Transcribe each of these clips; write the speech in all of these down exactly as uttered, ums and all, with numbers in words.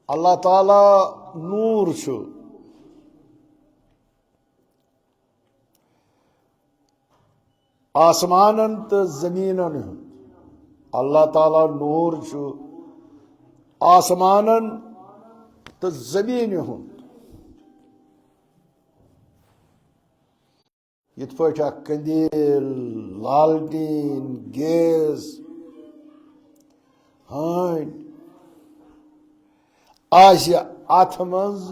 اللہ تعالیٰ نوٗر چھُ آسمانن تہٕ زٔمیٖنن ہُنٛد۔ اللہ تعالیٰ نوٗر چھُ آسمانن تہٕ زٔمیٖنہِ ہُنٛد۔ یِتھ پٲٹھۍ اکھ قندیل، لالٹین، گیس، ہٲنۍ آسہِ، اتھ منٛز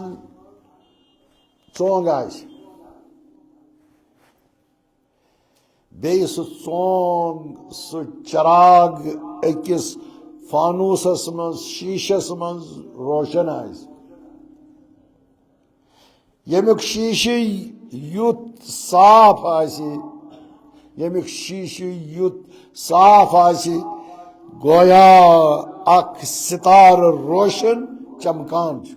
ژونگ آسہِ، بیٚیہِ سُہ ژونگ، سُہ چراغ أکِس فانوسس منٛز، شیٖشس منٛز روشن آسہِ۔ ییٚمیُک شیٖشہٕ یُتھ صاف آسہِ، ییٚمیُک شیٖشہٕ یُتھ صاف آسہِ، گویا اکھ ستارٕ روشن چمکان چھُ۔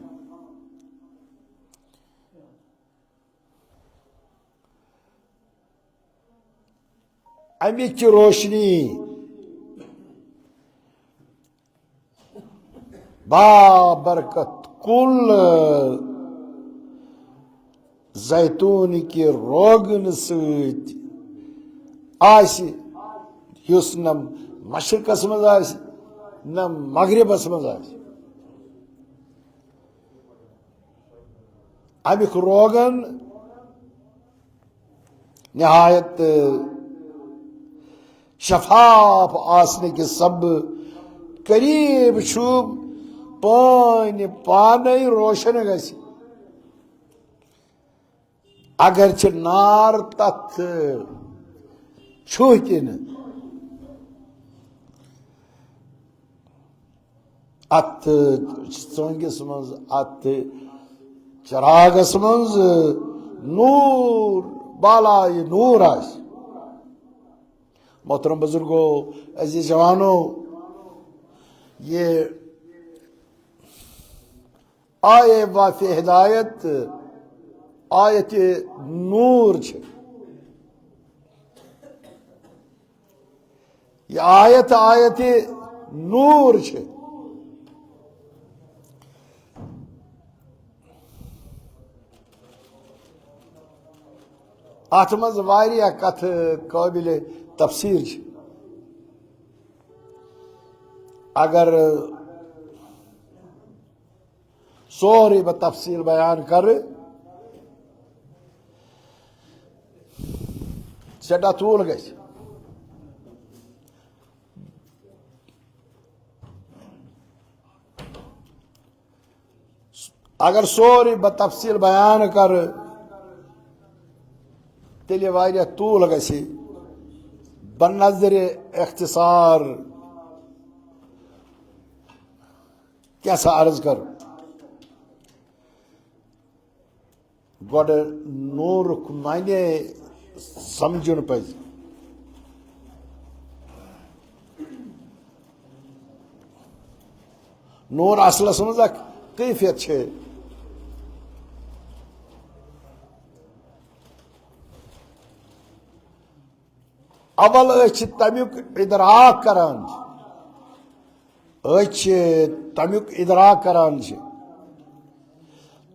اَمِچ روشنی بابرکت کُل زیتون کہِ روغن سۭتۍ آسہِ، یُس نہ مشرقس منٛز آسہِ، نہ مغربس منٛز آسہِ۔ اَمیُک روغن نہایت شفاف آسنہٕ کہِ سببہٕ قریب چھُ پٲنۍ پانے روشن گژھِ، اگرچہِ نار تتھ چھُ تہِ نہٕ۔ اتھ ژونگِس منٛز، اتھ چراغس منٛز نوٗر، بالایہِ نوٗر آسہِ۔ محترم بزرگو، عزیز جوانو، یہ آیے واف ہدایت، آیت نوٗر چھِ۔ یہ آیت آیت نوٗر چھِ۔ اتھ منٛز واریاہ کتھٕ قٲبلِ تفسیٖر چھِ۔ اگر سورُے بہٕ تفصیٖل بیان کرٕ، سٮ۪ٹھاہ طوٗل گژھِ۔ اگر سورُے بہٕ تفصیٖل بیان کرٕ، تیٚلہِ واریاہ طوٗل گژھِ۔ بنظرِ اختصار کیٛاہ سا عرض کرٕ؟ گۄڈٕ نوٗرُک معنی سمجھُن پزِ۔ نوٗر اصلس منٛز اکھ کیفیت چھے۔ اول أسۍ چھِ تمیُک ادراک کران۔ أسۍ چھِ تمیُک ادراک کران چھِ۔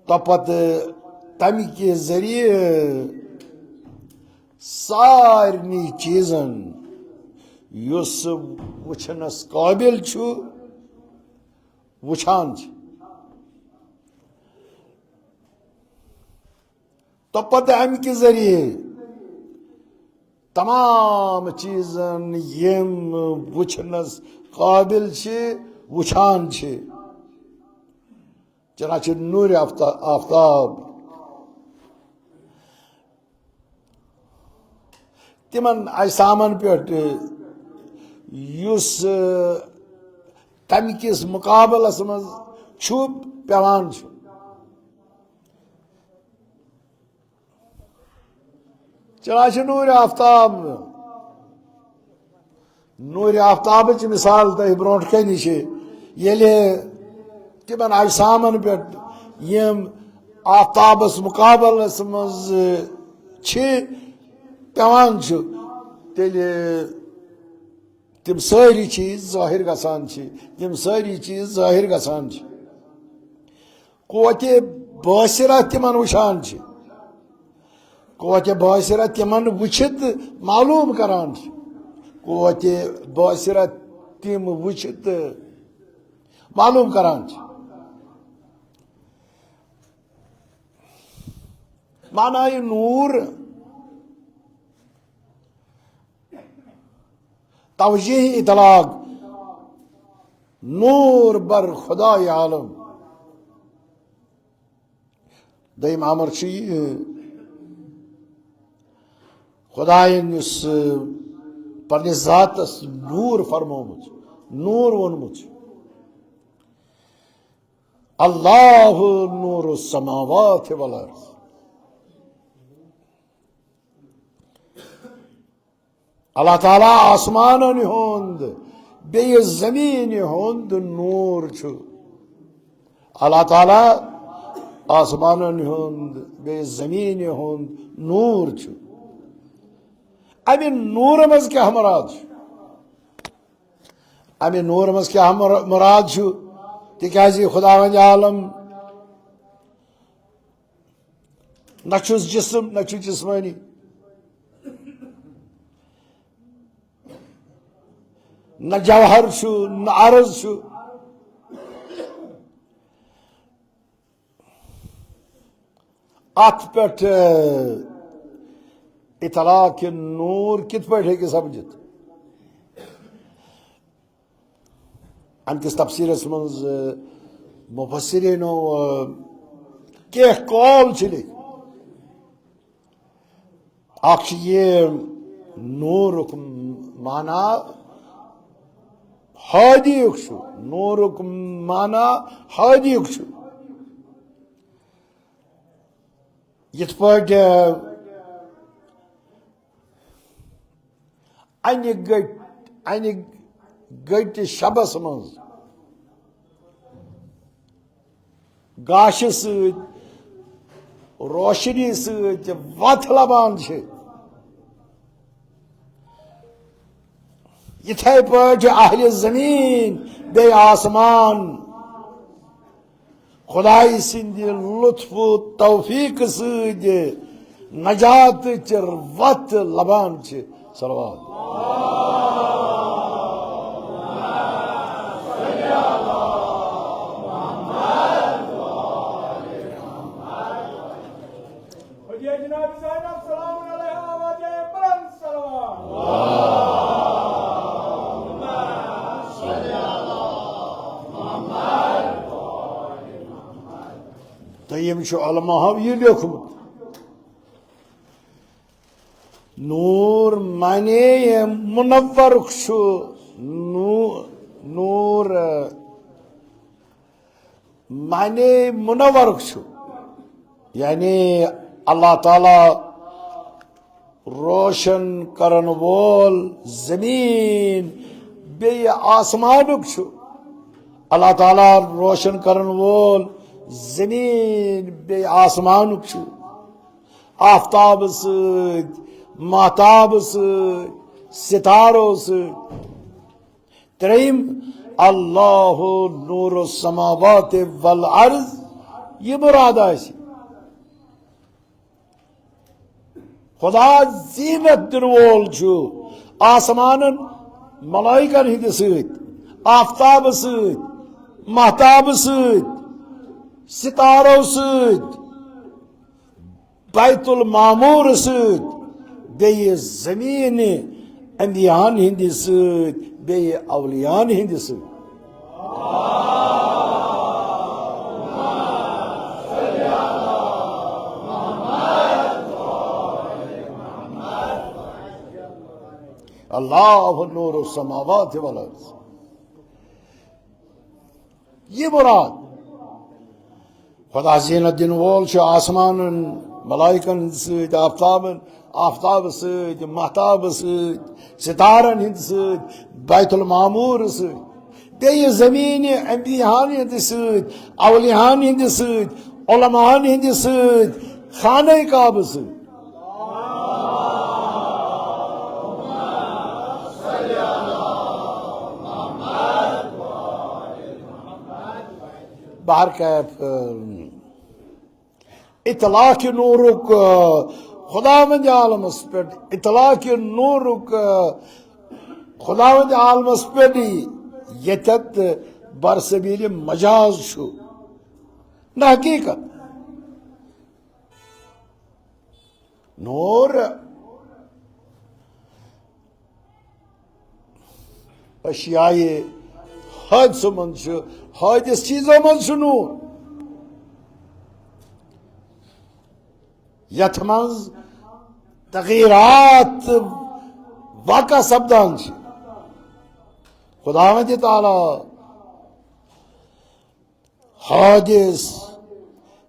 تہٕ پتہٕ تمہِ کہِ ذٔریعہٕ سارنٕے چیٖزن، یُس وٕچھنس قٲبل چھُ، وٕچھان چھِ۔ تہٕ پتہٕ امہِ کہِ ذٔریعہٕ تمام چیٖزن، یِم وٕچھنس قٲبل چھِ، وٕچھان چھِ۔ چنانچہ نوٗرِ آفتا-، آفتاب، تِمن اجسامن پٮ۪ٹھ، یُس، تمہِ کِس مُقابلس منٛز چھُ، پٮ۪وان چھُ۔ چنانچہ نوٗرِ آفتاب، نوٗرِ آفتابٕچ مثال تۄہہِ برونٛٹھ کنہِ چھِ، ییٚلہِ تِمن اجسامن پٮ۪ٹھ، یِم آفتابس مُقابلس منٛز چھِ، پٮ۪وان چھُ، تیٚلہِ تِم سٲری چیٖز ظٲہِر گژھان چھِ، تِم سٲری چیٖز ظٲہِر گژھان چھِ۔ قوت باصرہ تِمن وٕچھان چھِ، قوت باصرہ تِمن وٕچھِتھ معلوم کران چھِ، قوت باصرہ تِم وٕچھِتھ معلوم کران چھِ۔ معنی نور، توجیہ اطلاق، نور بر خدای عالم۔ دوٚیِم امر چھُ یہِ، خدایَن یُس پننِس ذاتس نور فرمومُت، نور ووٚنمُت چھُ، اللہ نور السماوات والارض۔ اللہ تعالیٰ آسمانن ہُنٛد بیٚیہِ زمینہِ ہُنٛد نور چھُ۔ اللہ تعالیٰ آسمانن ہُنٛد بیٚیہِ زمینہِ ہُنٛد نور چھُ۔ اَمہِ نورٕ منٛز کیٛاہ مراد چھُ؟ اَمہِ نورٕ منٛز کیٛاہ مر-، مراد چھُ؟ تِکیٛازِ خداوند عالم نہ چھُس جسم، نہ چھُ جسمٲنی، نہ جوہر چھُ، نہ عرض چھُ۔ اتھ پٮ۪ٹھ، اطلاق نور کِتھ پٲٹھۍ ہیٚکہِ سپدِتھ؟ امہِ کِس تفسیرس منٛز، آ، مفسرینو، آ، کینٛہہ قول چھِ لیکھۍ۔ اکھ چھُ یہِ نورُک معنی ہادیُک چھُ، نورُک معنی ہادیُک چھُ۔ یِتھ پٲٹھۍ، آ، انہِ گٔٹۍ، انہِ گٔٹۍ شبس منٛز گاشہِ سۭتۍ، روشنی سۭتۍ وتھ لبان چھِ، یِتھے پٲٹھۍ اہلِ زمین بیٚیہِ آسمان خدایہِ سٕنٛدِ لطف و توفیق سۭتۍ نجاتٕچ وتھ لبان چھِ۔ صلوات۔ حجیہ جناب زینب سلام علیہا، آواز بلند سلام۔ دوٚیِم چھُ علماہو یہِ لیوٚکھمُت، نور معنی منور چھُ، نو-، نور معنی منور چھُ، یعنی اللہ تعالیٰ روشن کرن وول زمین بیٚیہِ آسمانُک چھُ۔ اللہ تعالیٰ روشن کرن وول زمین بیٚیہِ آسمانُک چھُ۔ آفتاب سۭتۍ، ماہتاب سۭتۍ، ستارو سۭتۍ۔ ترٛیٚیِم، اللہ نور السماوات والارض، یہِ مُراد آسہِ۔ خدا زیٖنت دِنہٕ وول چھُ آسمانن ملائکن ہٕنٛدِ سۭتۍ، آفتابہٕ سۭتۍ، ماہتابہٕ سۭتۍ، ستارو سۭتۍ، بیت المعمور سۭتۍ، بیٚیہِ زمینہِ انبیاہن ہٕنٛدِ سۭتۍ، بیٚیہِ اولیاہن ہٕنٛدِ سۭتۍ۔ اللہ نور السماوات والارض۔ یہِ مُراد۔ خدا زیٖنت دِنہٕ وول چھُ آسمانن، ملائکن ہٕنٛدِ سۭتۍ، آفتابن، آفتابہٕ سۭتۍ، ماہتابہٕ سۭتۍ، ستارن ہٕنٛدِ سۭتۍ، بیت المعمور سۭتۍ، بیٚیہِ زمینہِ انبیاہن ہٕنٛدِ سۭتۍ، اولیاہن ہٕنٛدِ سۭتۍ، علماہن ہٕنٛدِ سۭتۍ، خانہ کعبہٕ سۭتۍ۔ بہر کیف، اطلاق نورک، خداوند عالمس پٮ۪ٹھ اطلاق نورک، خداوند عالمس پٮ۪ٹھ ییٚتٮ۪تھ برسبیل مجاز چھُ، نہ حقیقت۔ نور اشیائے حادثو منٛز چھُ، حادث چیزو منٛز چھُ نور، یتھ منٛز تغیرات واقع سپدان چھِ۔ خداوند تعالیٰ حادث،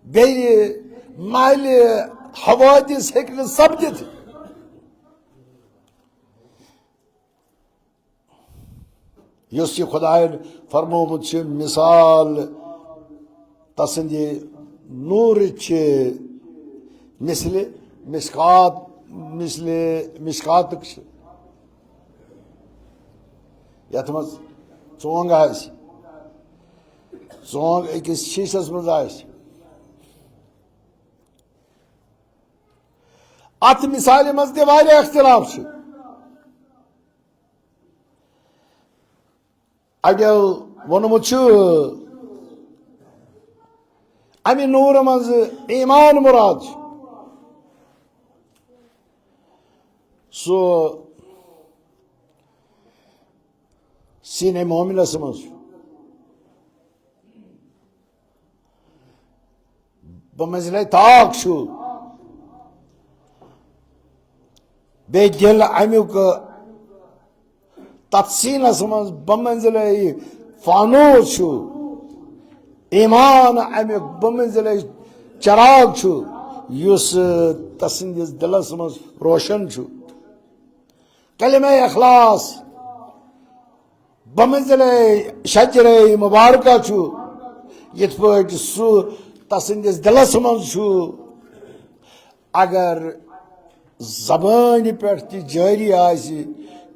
بیٚیہِ مالِ حوادث ہیٚکہِ نہٕ سپدِتھ۔ یُس یہِ خدایَن فرمومُت چھُ، مثال تسٕنٛدِ نوٗرٕچ چھِ مثلِ مشکات، مثلِ مشکاتُک چھُ۔ یتھ منٛز ژونگ آسہِ، ژونگ أکِس شیٖشس منٛز آسہِ۔ اتھ مثالہِ منٛز تہِ واریاہ اختلاف چھُ۔ اَڑیو ووٚنمُت چھُ، اَمہِ نوٗرٕ منٛز ایمان مُراد چھُ۔ سُہ سیٖنے مومِنَس منٛز چھُ۔ بمنزلے تاک چھُ۔ بیٚیہِ دِل اَمیُک تَتھ سیٖنَس منٛز بمنزلے فانوس چھُ۔ ایمان اَمیُک بمنزلے چراغ چھُ، یُس تَسٕنٛدِس دِلَس منٛز روشن چھُ۔ کلمہ اخلاص بمنزلے شجرے مبارکہ چھُ، یِتھ پٲٹھۍ سُہ تسٕنٛدِس دِلس منٛز چھُ۔ اگر زبٲنۍ پٮ۪ٹھ تہِ جٲری آسہِ،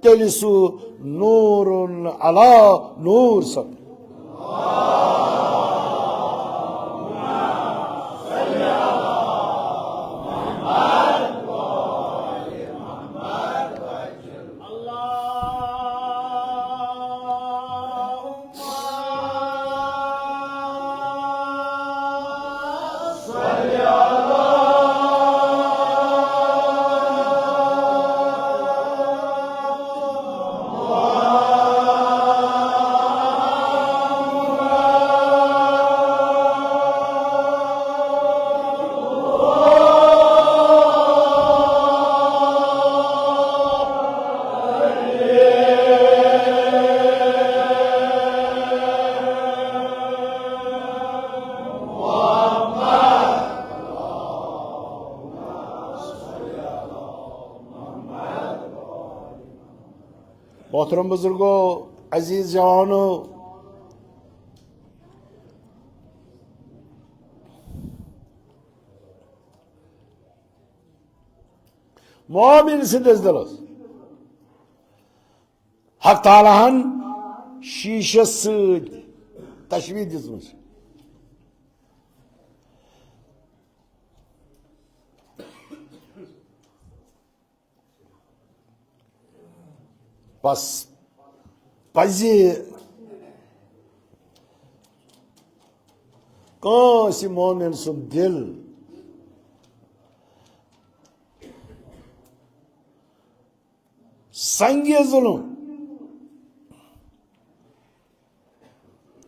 تیٚلہِ سُہ نوٗرُن علی نوٗر سپدِ۔ محترم بزرگو، عزیز جوانو، مومن سٕنٛدِس دِلس حق تعالیٰ ہن شیٖشس سۭتۍ تشبیہ دِژمٕژ۔ بس پزِ کٲنٛسہِ مومن سُنٛد دِل سنگِ ظلم،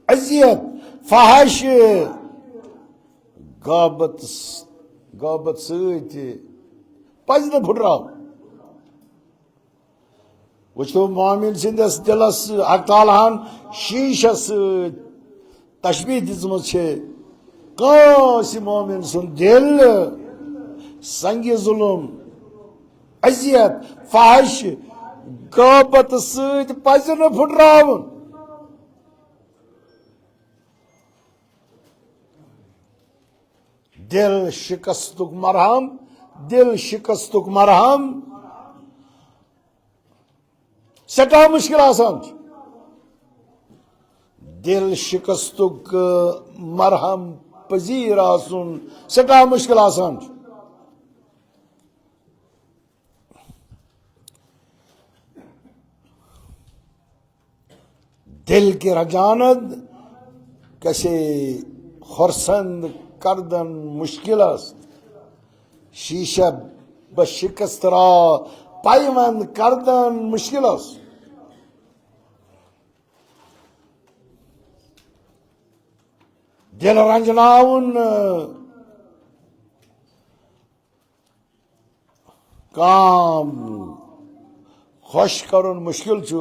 اذیت، فحش، غابت، غابت سۭتۍ پزِ نہٕ پھُٹراوُن۔ وٕچھو، مومن سٕنٛدِس دِلس حق تعالیٰ ہن شیٖشس سۭتۍ تشبیہ دِژمٕژ چھِ۔ کٲنٛسہِ مومن سُنٛد دِل سنگِ ظلم، اذیت، فحش، غابت سۭتۍ پزِ نہٕ پھُٹراوُن۔ دل شکستُک مرہم، دل شکستُک مرہم سٮ۪ٹھاہ مُشکِل آسان چھُ۔ دل شکستُک مرہم پذیر آسُن سٮ۪ٹھاہ مشکل آسان چھُ۔ دل کی رنجانت کسے خورسند کردن مشکل است۔ شیشہ بہ شکست را پیوند کردن مشکل است۔ دل رنجناون کام خوش کرُن مشکل چھُ۔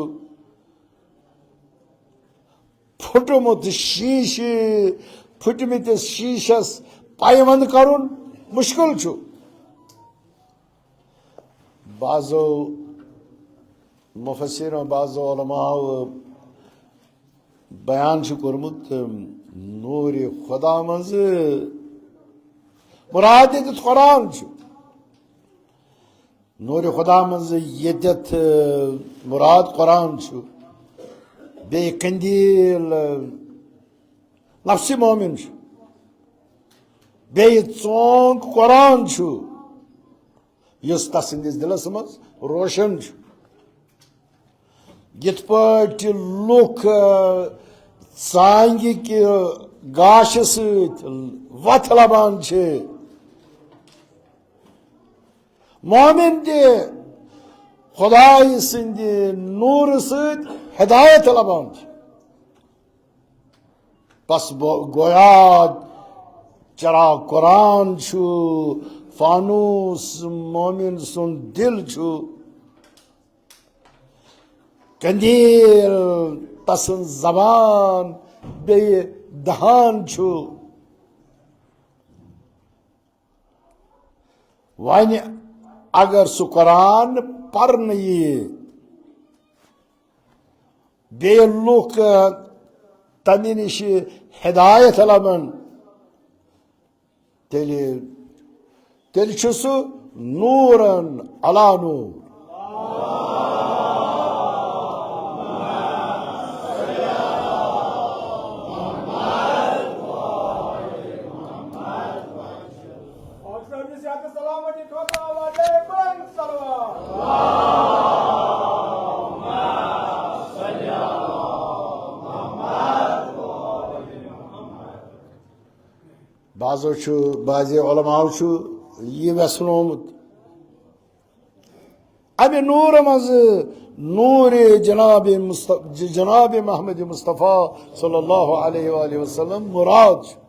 پھُٹمُت شیشہٕ، پھُٹمٕتِس شیشس پیوند کرُن مشکل چھُ۔ بعضو مفسروں، بعضو علماء بیان چھُ کوٚرمُت، نوٗرِ خدا منٛز مراد ییٚتٮ۪تھ قرآن چھُ۔ نوٗرِ خدا منٛز ییٚتٮ۪تھ مراد قرآن چھُ، بیٚیہِ قندیل نفسِ مومن چھُ، بیٚیہِ ژونگ قرآن چھُ، یُس تسٕنٛدِس دِلس منٛز روشن چھُ۔ یِتھ پٲٹھۍ لُکھ، آ، ژانگہِ کہِ گاشہِ سۭتۍ وتھ لبان چھِ، مومن تہِ خدایہِ سٕنٛدِ نوٗرٕ سۭتۍ ہدایت لبان چھِ۔ پس بو-، گویا چراغ قرآن چھُ، فانوس مومن سُنٛد دل چھُ۔ قندیل تسٕنٛز زبان بیٚیہِ دہان چھُ۔ وۄنۍ اگر سُہ قرآن پرنہٕ یِیہِ، بیٚیہِ لُکھ تمہِ نِش ہدایت لبن، تیٚلہِ، تیٚلہِ چھُ سُہ نوٗرن علی نوٗر۔ بعضو چھُ، بعضِ علماو چھُ یہِ ویژھنومُت، امہِ نوٗرٕ منٛز نوٗرِ جناب مصط-، جناب محمد مصطفیٰ صلی اللہ علیہ وآلہ وسلم مراد چھُ۔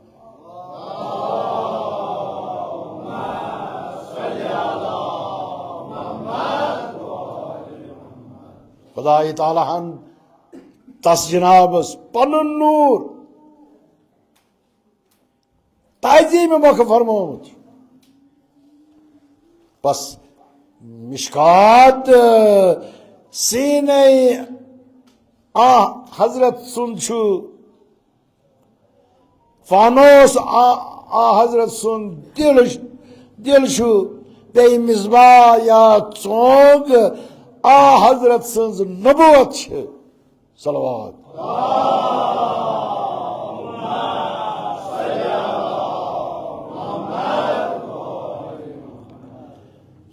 خدای تعالیٰ ہن تس جنابس پنُن نوٗر تعظیم موقع فرمومُت۔ بس مشکات سینے آ حضرت سُنٛد چھُ، فانوس آ، آ حضرت سُنٛد دل، دل چھُ، بیٚیہِ مصباح یا ژونگ آ حضرت سٕنٛز نبوت چھِ۔ صلوات۔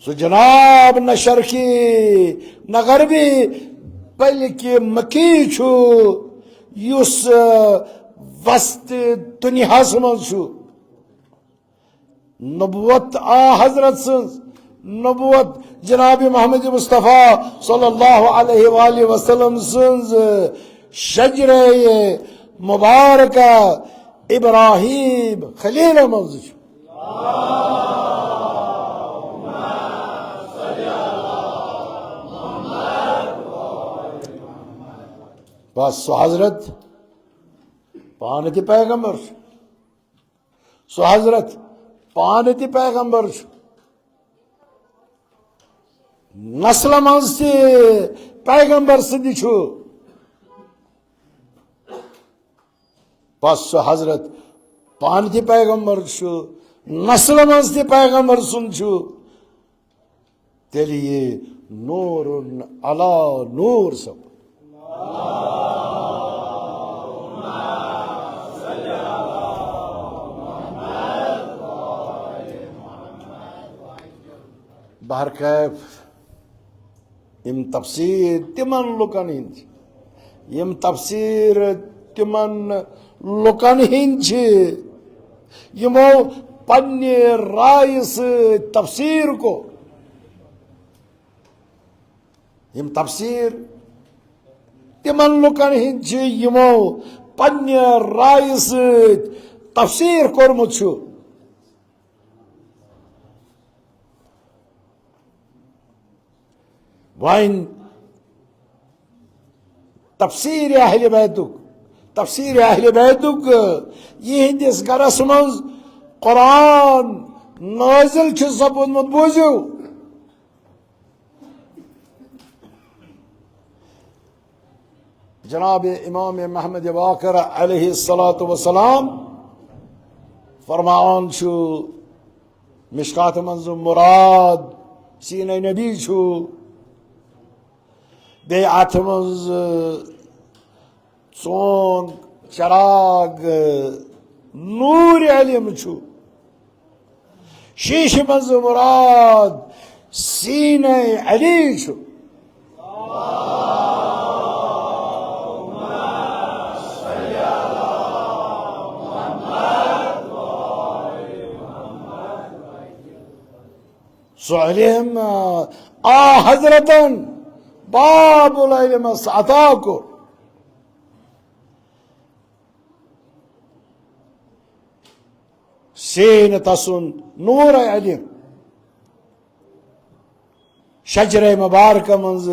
سُہ جناب نہ شرقی نہ غربی، بلکہ مکی چھُ، یُس، آ، وسط دنیاہس منٛز چھُ۔ نبوت آ حضرت سٕنٛز، نبوت جناب محمد مصطفیٰ صلی اللہ علیہ وآلہ وسلم سٕنٛز شجرہ مبارکہ ابراہیم خلیل منٛز چھُ۔ بس سُہ حضرت پانہٕ تہِ پیغمبر چھُ۔ سُہ حضرت پانہٕ تہِ پیغمبر چھُ، نسلہٕ منٛز تہِ پیغمبر سٕنٛدِ چھُ۔ بس سُہ حضرت پانہٕ تہِ پیغمبر چھُ، نسلہٕ منٛز تہِ پیغمبر سُنٛد چھُ۔ تیٚلہِ یہِ نوٗرُن علی نوٗر سپُد۔ ہر کیف، یِم تفسیر تِمن لُکن ہٕنٛدۍ چھِ، یِم تفسیر تِمن لُکن ہٕنٛدۍ چھِ، یِمو پننہِ رایہِ سۭتۍ تفسیر کوٚر۔ یِم تفسیر تِمن لُکن ہٕنٛدۍ چھِ، یِمو پننہِ رایہِ سۭتۍ تفسیر کوٚرمُت چھُ۔ وۄنۍ تفسیر اہل بیتُک، تفسیر اہل بیتُک، یِہنٛدِس گرس منٛز قرآن نازل چھُ سپُدمُت، بوٗزِو۔ جناب امام محمد باقر علیہ الصلوۃ والسلام فرماوان چھُ، مشکات منٛز مراد سینہ نبی چھُ، بیٚیہِ اتھ منٛز چون چراغ نور علم چھُ۔ شیشہِ منٛز مراد سینہ علی چھُ۔ سُہ علم آ حضرتن باب العلمس عطا کوٚر۔ سین تسُنٛد نور علم شجرہ مبارکہ منٛز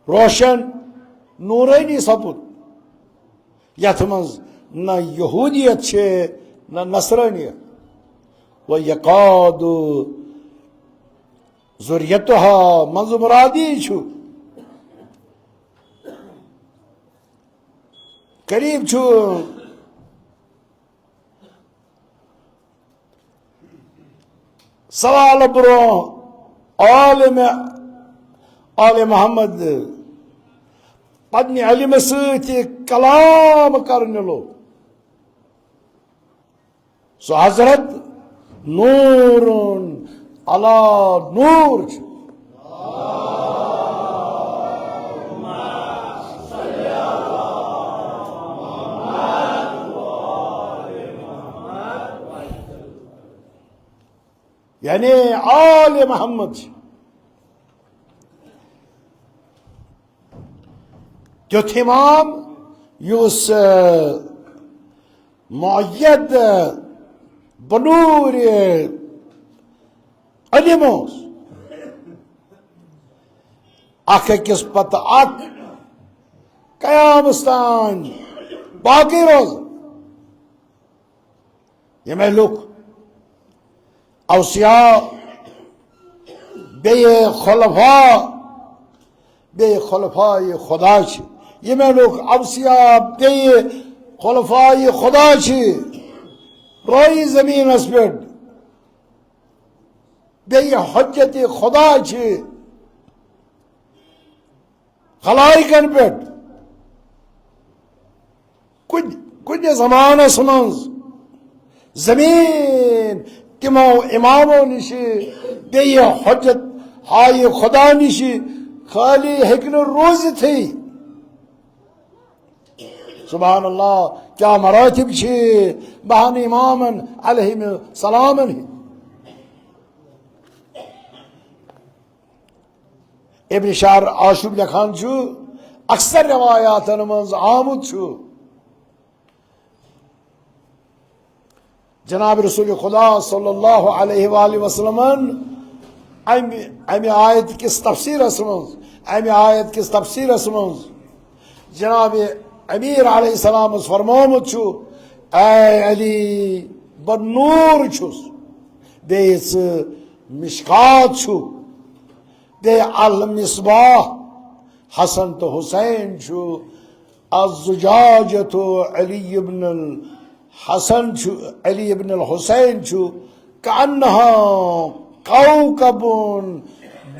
روشن نورانی سپُد، یتھ منٛز نہ یہودیت چھے نہ نصرانیت۔ و یقاد ذریتہا منٛز مرادی چھُ قریب چھُ سوال برونٛہہ عالم آل محمد پننہِ علمہٕ سۭتۍ کلام کرنہِ لوٚگ۔ سُہ حضرت نورن علی نور چھُ۔ یعنی آل محمد چھِ تیُتھ امام یُس، آ، مؤید، آ، بنور علم اوس، اکھ أکِس پتہٕ اکھ قیامس تام باقی روزان۔ یِمے لُکھ اوصیاء، بیٚیہِ خلفاء، بیٚیہِ خلفاء خدا چھِ۔ یِمے لُکھ اوصیاء، بیٚیہِ خلفاء خدا چھِ۔ رویہِ زمینس پٮ۪ٹھ بیٚیہِ حجت خدا چھِ۔ خلائقن پٮ۪ٹھ کُنہِ، کُنہِ زمانس منٛز زمین تِمو امامو نِشہِ، بیٚیہِ حجت ہایہِ خدا نِشہِ خٲلی ہیٚکہِ نہٕ روٗزِتھٕے۔ سبحان اللہ، کیٛاہ مراتب چھِ بہن امامن علیہم السلامن ہٕنٛدۍ۔ ابن شہر آشوب لیکھان چھُ، اکثر روایاتن منٛز آمُت چھُ، جناب رسول خدا صلی اللہ علیہ وآلہ وسلمن امہِ، امہِ آیت کِس تفسیرس منٛز، امہِ آیت کِس تفسیرس منٛز جناب امیر علیہ السلام فرمومُت چھُ، اے علی، بہٕ نوٗر چھُس، بیٚیہِ ژٕ مشکات چھُ۔ بیٚیہِ المصباح، حسن تہٕ حسین چھُ، الزجاجة علی ابن الحسن چھُ، علی ابن الحسین چھُ، کأنها کوکب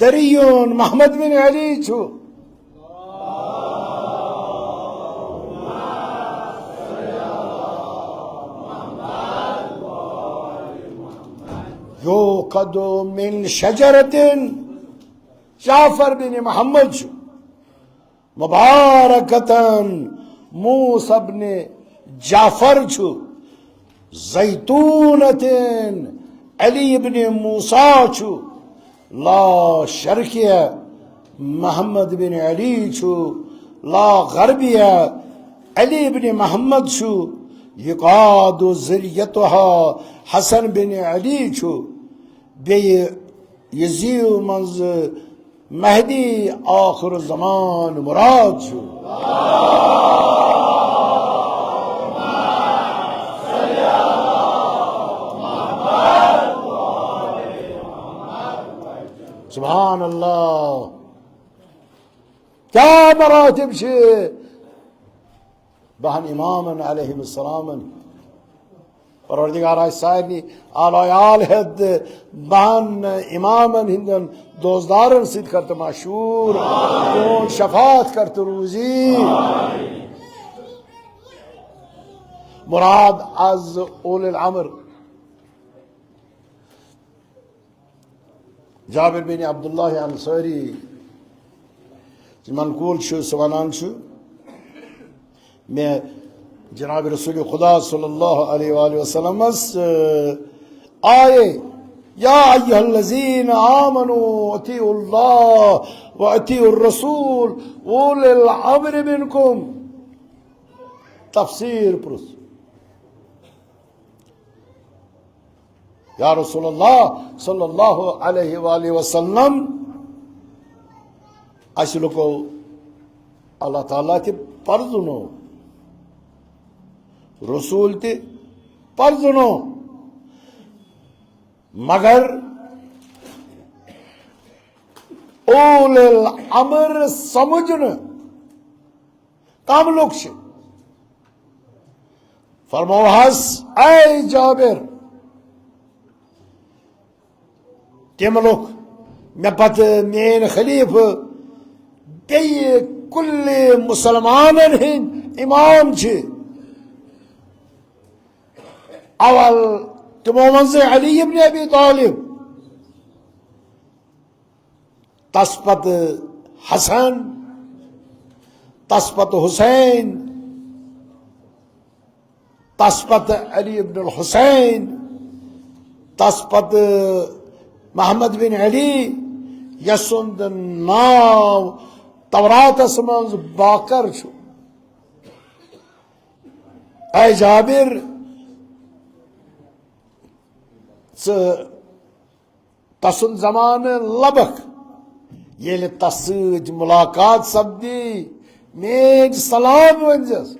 دری، محمد بن علی چھُ۔ یوٗ کدو من شجرتن، جعفر بن محمد چھُ، مبارکتن، موسیٰ بن جعفر چھُ، زیتونتن، علی ابن موسیٰ چھُ، لا شرقیہ، محمد بن علی چھُ، لا غربیہ، علی ابن محمد چھُ، یقاد ذریتہا، حسن بن علی چھُ، بیٚیہِ یزیو منٛز مہدی آخر زمان مراد چھُ۔ سبحان اللہ۔ کیا مراتب چھِ بہن امامن علیہم السلامن۔ پروردگار آسہِ سارنٕے آلایال ہیٚتھ بہن امامن ہٕنٛدٮ۪ن دوستدارن سۭتۍ کر تہٕ مشہوٗر، تہنٛد شفاعت کر تہٕ روزی۔ مراد از اولِ الامر جابر بن عبداللہ انصاری منقول چھُ، سُہ ونان چھُ، مےٚ جناب رسول خدا صلی اللہ علیہ وآلہ وسلمس، آ، آیے، یا ایھا الذین آمنوا اطیعوا اللہ و اطیعوا الرسول اولی الامر منکم، تفسیر پرُژھ۔ یا رسول اللہ صلی اللہ علیہ وآلہ وسلم، اسہِ لُکو اللہ تعالیٰ تہِ پرزٕنو، رسول تہِ پرزٕنو، مگر اولِ الامر سمجھ نہٕ کم لوگ چھِ۔ فرموہس، اے جابر، تِم لوگ مےٚ پتہٕ میٲنۍ خلیفہٕ بیٚیہِ کُلہِ مسلمانن ہٕنٛدۍ امام چھِ۔ اول تِمو منٛزٕ علی ابن ابی طالب، تس پتہٕ حسن، تس پتہٕ حسین، تس پتہٕ علی ابن الحسین، تس پتہٕ محمد بن علی، یسُنٛد ناو توراتس منٛز باقر چھُ۔ اے جابر، ژٕ تسُنٛد زمانہٕ لبکھ، ییٚلہِ تس سۭتۍ ملاقات سپدی، میٲنۍ سلام ؤنزٮ۪س۔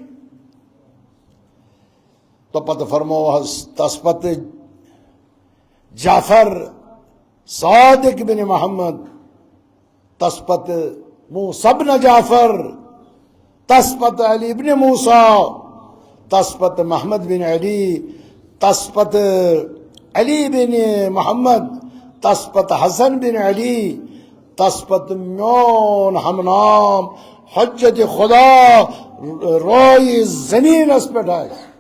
تہٕ پتہٕ فرمووہس تس پتہٕ جعفر صادق بن محمد، تس پتہٕ موسیٰ بن جعفر، تس پتہٕ علی ابن موسیٰ، تس پتہٕ محمد بن علی، تس پتہٕ علی بن محمد، تس پتہٕ حسن بن علی، تس پتہٕ میون ہمنام حجت خدا روئے زمینس پٮ۪ٹھ آسہِ۔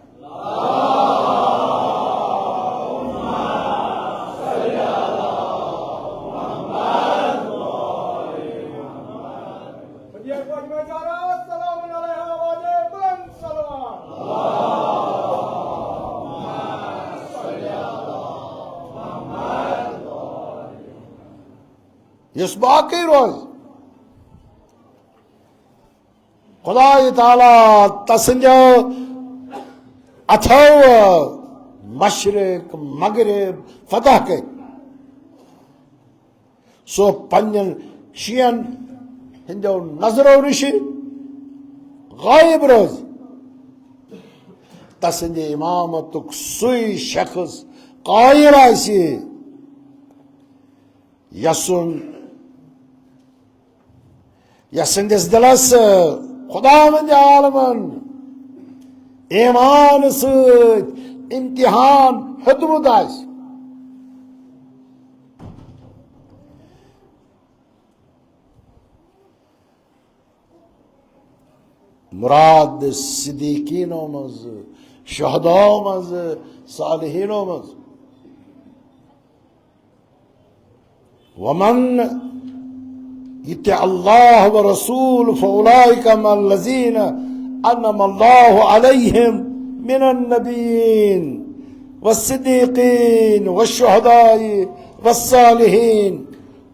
یُس باقٕے روزِ، خدای تعالیٰ تسٕنٛدیو اتھو مشرق مغرب فتح کٔرۍ۔ سُہ پننٮ۪ن شین ہٕنٛدیو نظرو نِش غٲیب روزِ۔ تسٕنٛدِ امامتُک سُے شخص قٲیِل آسہِ، یسُن، یسٕنٛدِس دِلس خداوندِ عالمن ایمان سۭتۍ امتحان ہیوٚتمُت آسہِ۔ مراد صدیقینو منٛز، شہداو منٛز، صالحینو منٛز۔ ومن يطع الله ورسوله فأولئك مع الذين أنعم الله عليهم من النبيين والصديقين والشهداء والصالحين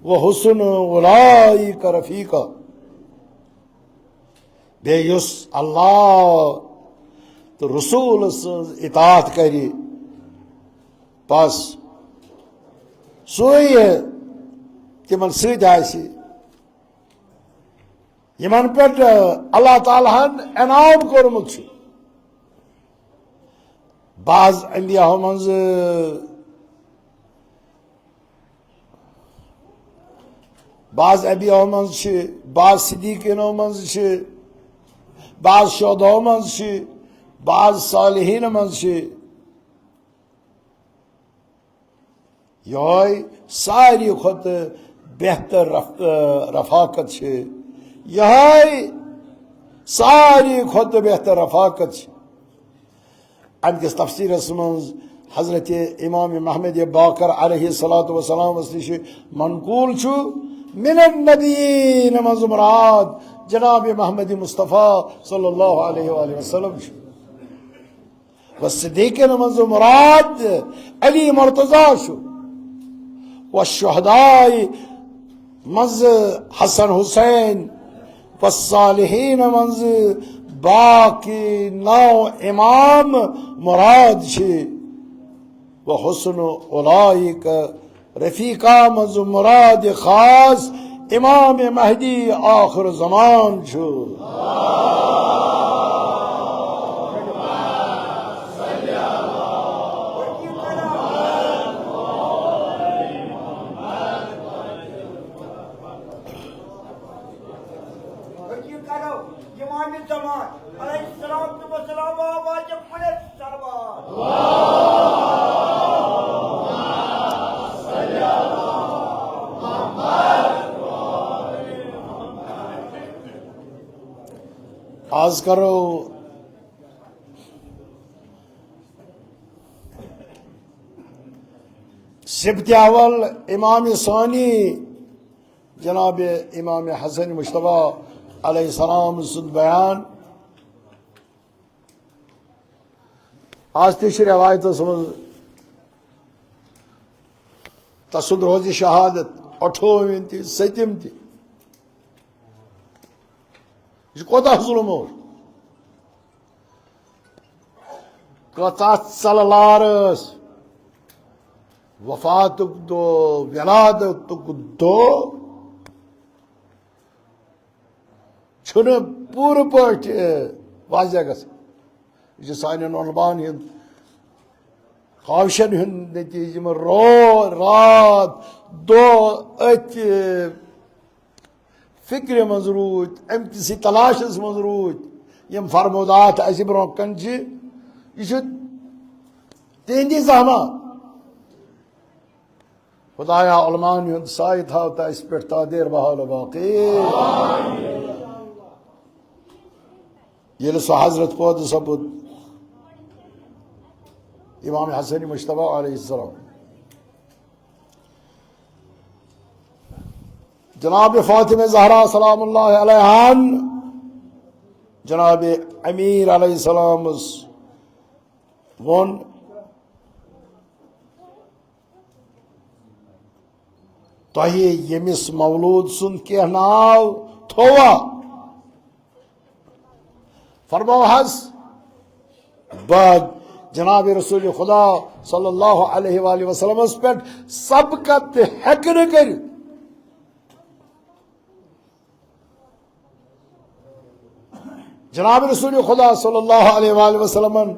وحسن أولئك رفيقا. بیٚیہِ یُس اللہ تہٕ رسول سٕنٛز اطاعت کرِ، بس سُے تِمن سۭتۍ آسہِ، یِمن پٮ۪ٹھ اللہ تعالیٰ ہن انعام کوٚرمُت چھُ۔ بعض انبیاہو منٛز، بعض انبیاہو منٛز چھِ، بعض صدیقینو منٛز چھِ، بعض شہداہو منٛز چھِ، بعض صالحین منٛز چھِ۔ یہے ساروی کھۄتہٕ بہتر رف-، رفاقت چھِ۔ یہے ساروی کھۄتہٕ بہتر رفاقت چھِ۔ امہِ کِس تفسیرس منٛز حضرت امام محمد باقر علیہ الصلوۃ والسلام نِش منقول چھُ، من النبیین منٛز مراد جناب محمد مصطفیٰ صلی اللہ علیہ وآلہ وسلم چھُ۔ و صدیقین منٛز مراد علی مرتضی چھُ۔ و شہداء منٛز حسن حسین، و صالحین منٛز باقی نو امام مراد چھِ۔ و حسن اولئک رفیقا منٛز مراد خاص امام مہدی آخر زمان چھُ۔ امام زمان علیہ الصلوۃ والسلام آواز بلند سلوات۔ آز کرو سبت اول امام ثانی جناب امام حسن مجتبیٰ علیہ السلام سُنٛد بیان۔ آز تہِ چھِ رٮ۪وایتَس منٛز تَسُنٛد روزِ شہادت ٲٹھوِم تہِ، سٔتِم تہِ۔ یہِ کوتاہ ظُلم اوس؟ کۭژاہ ژَلہٕ لار ٲس۔ وفاتُک دۄہ، ولادتُک دۄہ چھُنہٕ پوٗرٕ پٲٹھۍ، اے، واضح گژھان۔ یہِ چھُ سانٮ۪ن علماءن ہُنٛد کاوشن ہُنٛد نتیجہٕ، یِم رو-، راتھ دۄہ أتھۍ فکرِ منٛز روٗدۍ، اَمہِ کِسٕے تلاشس منٛز روٗدۍ، یِم فرمودات اَسہِ برٛونٛہہ کَنہِ چھِ، یہِ چھُ تِہنٛدی زحمت۔ خدایا، علماءن ہُنٛد سایہِ تھاو تہٕ اَسہِ پٮ۪ٹھ تا دیر بحال و باقی۔ ییٚلہِ سُہ حضرت پٲدٕ سپُد امام حسن مجتبیٰ علیہ السلام، جناب فاطمہ زہرا سلام اللہ علیہن جناب امیر علیہ السلامس ووٚن، تۄہہِ ییٚمِس مولوٗد سُنٛد کینٛہہ ناو تھووا؟ فرماو حظ، بہٕ جناب رسول خدا صلی اللہ علیہ وآلہ وسلمس پٮ۪ٹھ سبقت تہِ ہٮ۪کہٕ نہٕ کٔرِتھ۔ جناب رسول خدا صلی اللہ علیہ وآلہ وسلمن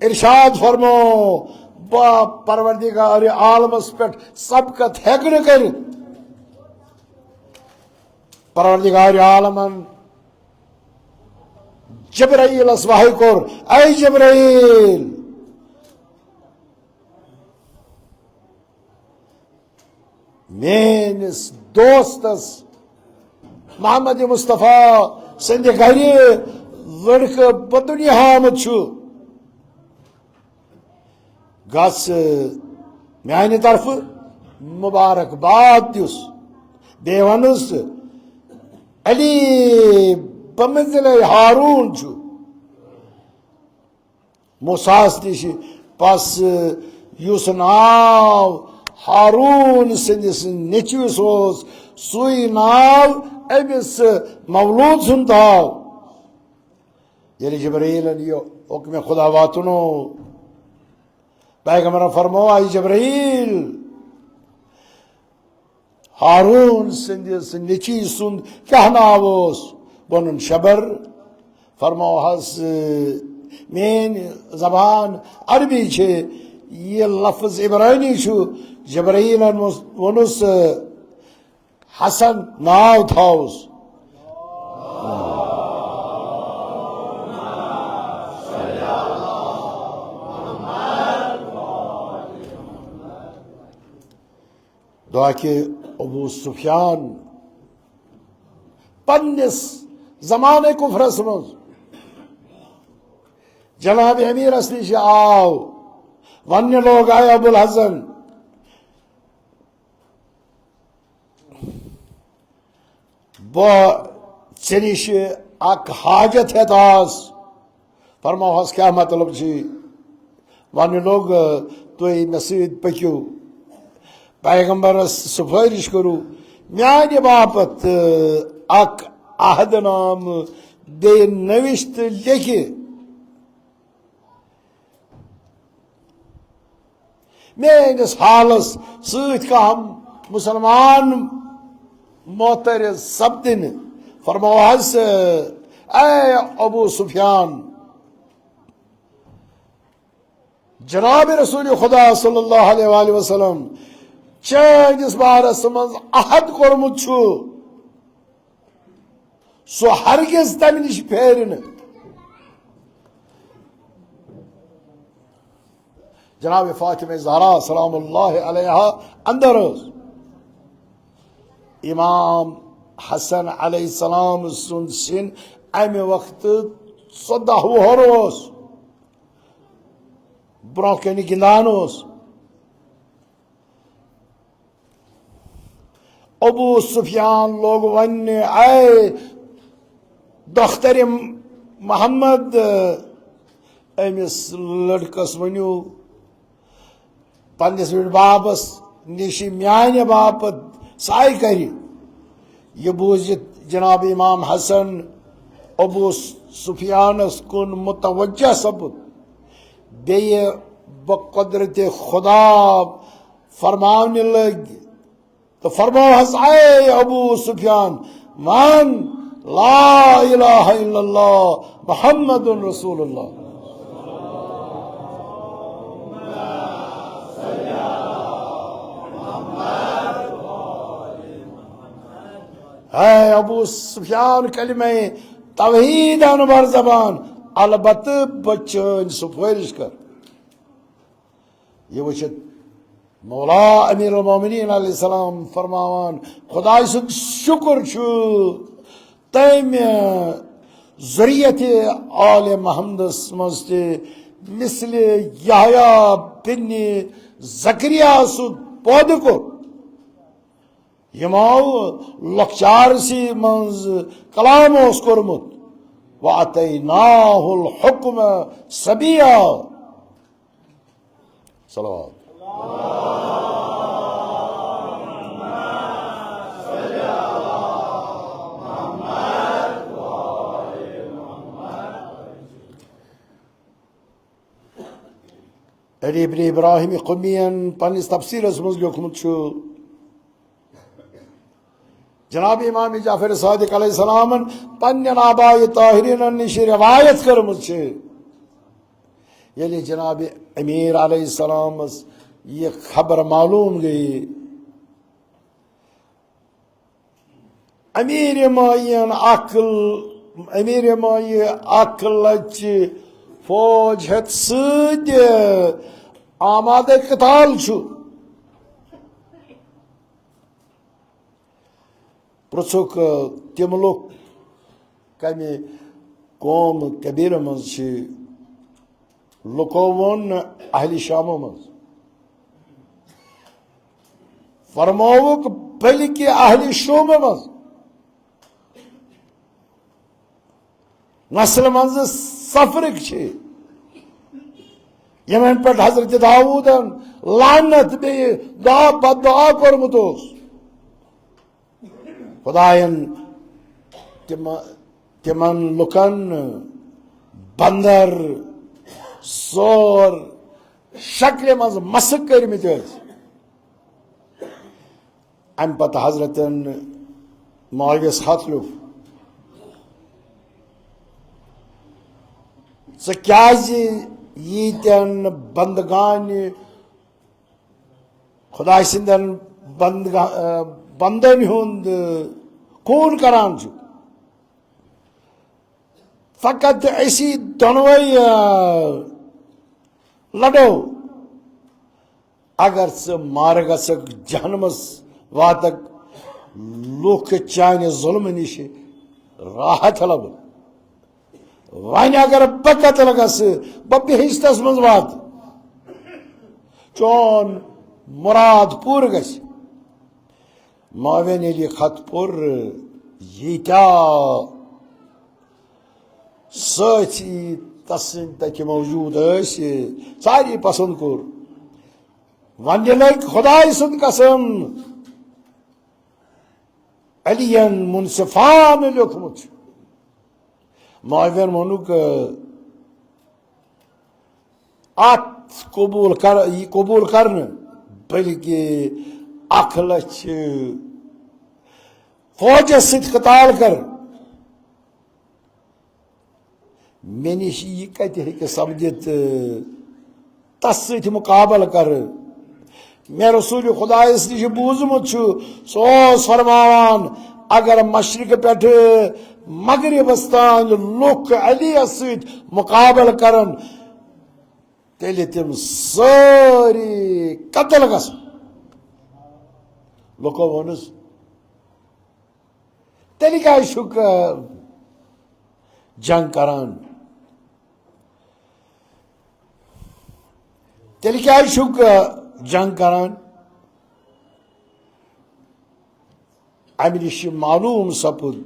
ارشاد فرمو، بہٕ پروردگار عالمس پٮ۪ٹھ سبقت ہٮ۪کہٕ نہٕ کٔرِتھ۔ پروردگار عالمن جبرائیلس وحی کوٚر، اے جبرائیل، میٲنِس دوستس محمد مصطفیٰ سٕنٛدِ گرِ لڑکہٕ بدنیا آمُت چھُ، گژھ میانہِ طرفہٕ مبارک باد دِس۔ بیٚیہِ وَنُس، علی بمنزلِ ہارون چھُ۔ موسیٰ ہَس نِش۔ پس یُس ناو ہارون سٕنٛدِس نیٚچوِس اوس، سُے ناو أمِس مولود سُنٛد تھاو۔ ییٚلہِ جبرائیلن یہِ حُکمِ خدا واتنو، پیغمبرن فرموو، اے جبرائیل، ہارون سٕنٛدِس نیٚچی سُنٛد کیٛاہ ناو اوس؟ ووٚنُن شبر۔ فرمووہس، میٛٲنۍ زبان عربی چھِ، یہِ لفظ عبرانی چھُ۔ جبرائیلن ووٚنُس، حسن ناو تھاوُس۔ دعا کہ ابو سفیان پننس زمانہ کفرس منٛز جناب امیرس نِش آو، وننہِ لوگ، اے ابو الحسن، بہٕ ژےٚ نِش اکھ حاجت ہٮ۪تھ آس۔ فرماوہس، کیٛاہ مطلب چھُے؟ وننہِ لوگ، تُہۍ مےٚ سۭتۍ پٔکِو، پیغمبرس سفٲرِش کٔرِو، میانہِ باپتھ اکھ عہد نامہٕ بیٚیہِ نٔوِش تہٕ لیکھِ۔ میٲنِس حالس سۭتۍ کانٛہہ مسلمان معترض سپدِ نہٕ۔ فرمووہس، اے ابو سفیان، جناب رسول خدا صلی اللہ علیہ وآلہ وسلم چٲنِس بارس منٛز عہد کوٚرمُت چھُ، سُہ ہرگز تمہِ نِش پھیرِ نہٕ۔ جناب فاطمہ زہرا سلام اللہ علیہا اندر ٲس۔ امام حسن علیہ السلام سُنٛد سِن امہِ وقتہٕ ژۄداہ وُہُر اوس، برونٛہہ کنہِ گِنٛدان اوس۔ ابو سفیان لوگ وننہِ، اے دختر محمد، أمِس لڑکس ؤنِو، پننِس بابس نِش میانہِ باپتھ سعی کرِ۔ یہِ بوٗزِتھ جناب امام حسن ابو سفیانس کُن متوجہ سپُد۔ بیٚیہِ بقدرت خدا فرماونہِ لٔگۍ۔ تہٕ فرمووہس، اے ابو سفیان، ون، لا الہ الا اللہ محمد رسول اللہ۔ اے ابو سفیان، کلمہ توحید ان بر زبان، البتہ بہٕ چٲنۍ سفٲرِش کر۔ یہِ وٕچھِتھ مولا امیر المومنین علیہ السلام فرماوان، خداے سُنٛد شُکر چھُ تٔمۍ ذریت آل محمدس منٛز تہِ مثل یحییٰ بن زکریا سُنٛد پٲدٕ کوٚر، یِمو لۄکچارسٕے منٛز کلام اوس کوٚرمُت، وآتیناہ الحکم صبیا۔ صلوات۔ علی ابن ابراہیم قمیَن پننِس تفسیرس منٛز لیوٚکھمُت چھُ، جناب امام جعفر صادق علیہ السلامن پننٮ۪ن آبائے طاہرینن نِش روایت کٔرمٕژ چھِ، ییٚلہِ جناب امیر علیہ السلامس یہِ خبر معلوم گٔیے، امیر مایین اکھ، امیر مایہِ اکھ لچھ فوج ہیتھ سۭتۍ آمادٕ قتال چھُ۔ پرژھُکھ، تِم لُکھ کمہِ قوم قبیلہٕ منٛز چھِ؟ لُکو ووٚن، اہلِ شامو منٛز۔ فرمووُکھ، بلکہ اہل شومہ منٛز، نسل منٛز سفرٕکۍ چھِ، یِمن پٮ۪ٹھ حضرت داوودن لعنت بیٚیہِ دعا بددعا کوٚرمُت اوس۔ خداین تِم، تِمن لُکن بندر، سور شکلہِ منٛز مسخ کٔرمٕتۍ ٲسۍ۔ امہِ پتہٕ حضرتن معاویس خط لیوٗکھ، "ژٕ کیازِ ییٖتٮ۪ن بندگانہِ خداے سٕنٛدٮ۪ن بندگا-، بندن ہُنٛد خوٗن کران چھُکھ؟ فقط أسی دۄنوَے، آ، لڑو۔ اگر ژٕ مارٕ گژھکھ، جہنمس واتکھ، لوٗکھ چانہِ ظلمہٕ نِش راحت لبہٕ۔ وۄنۍ اگر بہٕ قتل گژھٕ، بہٕ بہشتس منٛز واتہٕ، چون مراد پوٗرٕ گژھِ۔" معاویہ ییٚلہِ یہِ خط پوٚر، ییٖتیٛاہ سٲتھی تسٕنٛدۍ تتہِ موجود ٲسۍ، ساری پسند کوٚر۔ وۄنۍ لٔگۍ خداے سُنٛد قسم، علیَن منصفانہٕ لیوٚکھمُت چھُ۔ معاویَن ووٚنُکھ، اتھ قبول کر، یہِ قبول کرنہٕ، بلکہ اکھ لچھ فوجس سۭتۍ قتال کر۔ مےٚ نِش یہِ کتہِ ہیٚکہِ سپدِتھ، تس سۭتۍ مقابلہٕ کرٕ؟ مےٚ رسول خدایس نِش بوٗزمُت چھُ، سُہ اوس فرماوان، اگر مشرق پٮ۪ٹھٕ مغربس تام لُکھ علیَس سۭتۍ مقابلہٕ کرن، تیٚلہِ تِم سٲری قتل گژھن۔ لُکو ووٚنُس، تیٚلہِ کیٛازِ چھُکھ، آ، جنگ کران؟ تیٚلہِ کیٛازِ چھُکھ، آ، جنگ کران؟ اَمہِ نِش چھُ معلوٗم سپُد،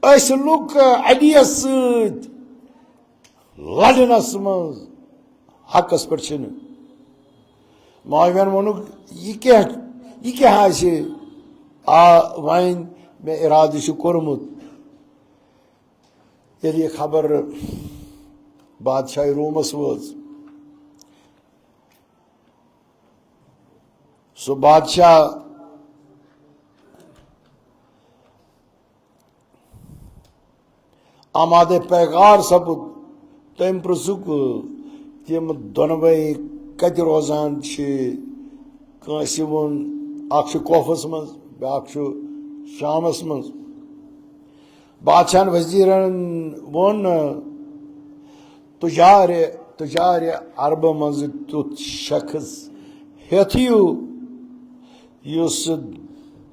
أسۍ لُکھ، آ، علیَس سۭتۍ لڑنس منٛز حقس پٮ۪ٹھ چھِنہٕ۔ معاویَن ووٚنُکھ، "یہِ کیٛاہ، یہِ کیٛاہ آسہِ؟ آ، وۄنۍ مےٚ اِرادٕ چھُ کوٚرمُت۔" ییٚلہِ یہِ خبر بادشاہ رومس وٲژ، سُہ بادشاہ آمادے پیغار سپُد۔ تٔمۍ پرٛژھُکھ، تِم دۄنوَے کتہِ روزان چھِ؟ کٲنٛسہِ ووٚن، اکھ چھُ کوفس منٛز، بیٛاکھ چھُ شامس منٛز۔ بادشاہن وزیرن ووٚن، تجارِ، تجارِ عربہٕ منٛزٕ تیُتھ شخص ہیٚتھ یِیِو، یُس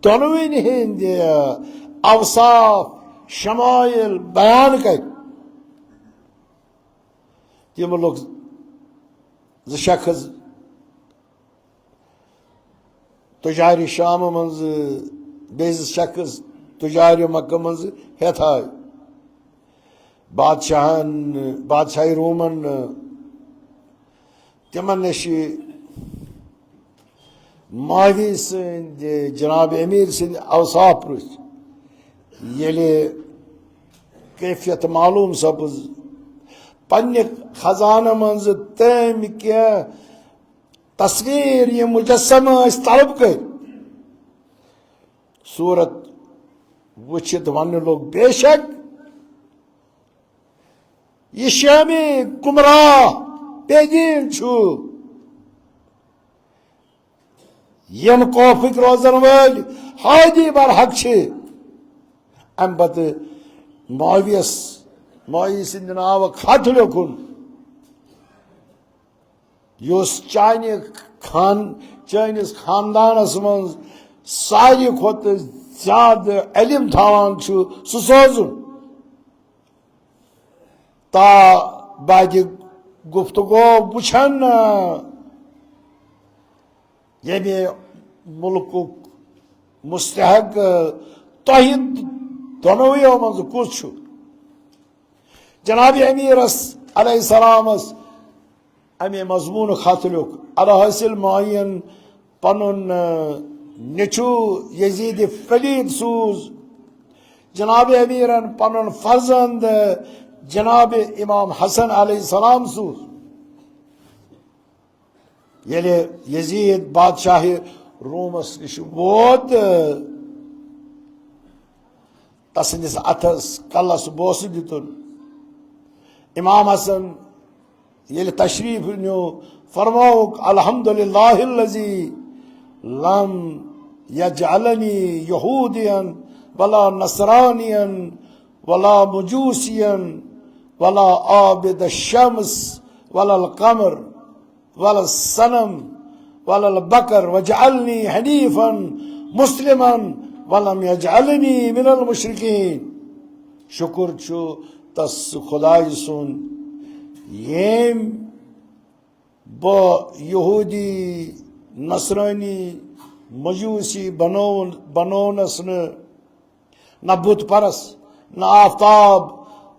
دۄنوٕنۍ ہٕنٛدۍ اوصاف، شمائل بیان کرِ۔ تِم لوگ زٕ شخص تجارِ شامہٕ منٛزٕ، بیٚیہِ زٕ شخص تجارِ مکہٕ منٛزٕ ہیٚتھ آے۔ بادشاہن، بادشاہی رومن تِمن نِش معاوی سٕنٛدِ، جناب امیر سٕنٛدِ اوصاف پرٛژھ۔ ییٚلہِ کیفیت معلوم سپٕز، پننہِ خزانہٕ منٛزٕ تٔمۍ کینٛہہ تصویر، یِم مجسمہٕ ٲسۍ، طلب کٔرۍ۔ صورت وٕچھِتھ وننہٕ لوٚگ، بے شک یہِ شامی گمراہ بے دین چھُ، یِم کوفٕکۍ روزن وٲلۍ ہادی برحق چھِ۔ امہِ پتہٕ معاویس، معاوی سٕنٛدِ ناوٕ خط لیوٚکھُن، یُس چانہِ خان-، چٲنِس خاندانس منٛز ساروی کھۄتہٕ زیادٕ علم تھاوان چھُ، سُہ سوزُن۔ تا بعد گفتگو وٕچھن، ییٚمہِ مُلکُک مستحق، تۄہہِ دۄنوٕیو منٛز کُس چھُ؟ جناب امیرس علیہ السلامس امہِ مضمون خط لیوٚکھ۔ الحاصل، ماین پنُن، آ، نیٚچو یزید پلیٖد سوٗز جناب امیرن پنُن فرزند جناب امام حسن علیہ السلام سوٗز۔ ییٚلہِ یزید بادشاہ رومس نِش ووت، تسٕنٛدِس اتھس کلس بوسہٕ دِتُن۔ امام حسن ییٚلہِ تشریف نیوٗ، فرمووُکھ، "الحمد للہ الذی لم یجعلنی یہودین ولا نصرانین ولا مجوسین ولا عابد الشمس ولا القمر ولا الصنم ولا البقر وجعلنی حنیفا مسلما ولم یجعلنی من المشرکین۔" شکر چھُ تس خدایہِ سُنٛد، ییٚمۍ بہٕ یہودی، نصرٲنی، مجوسی بنوو-، بنوونس نہٕ، نہ بت پرست، نہ آفتاب،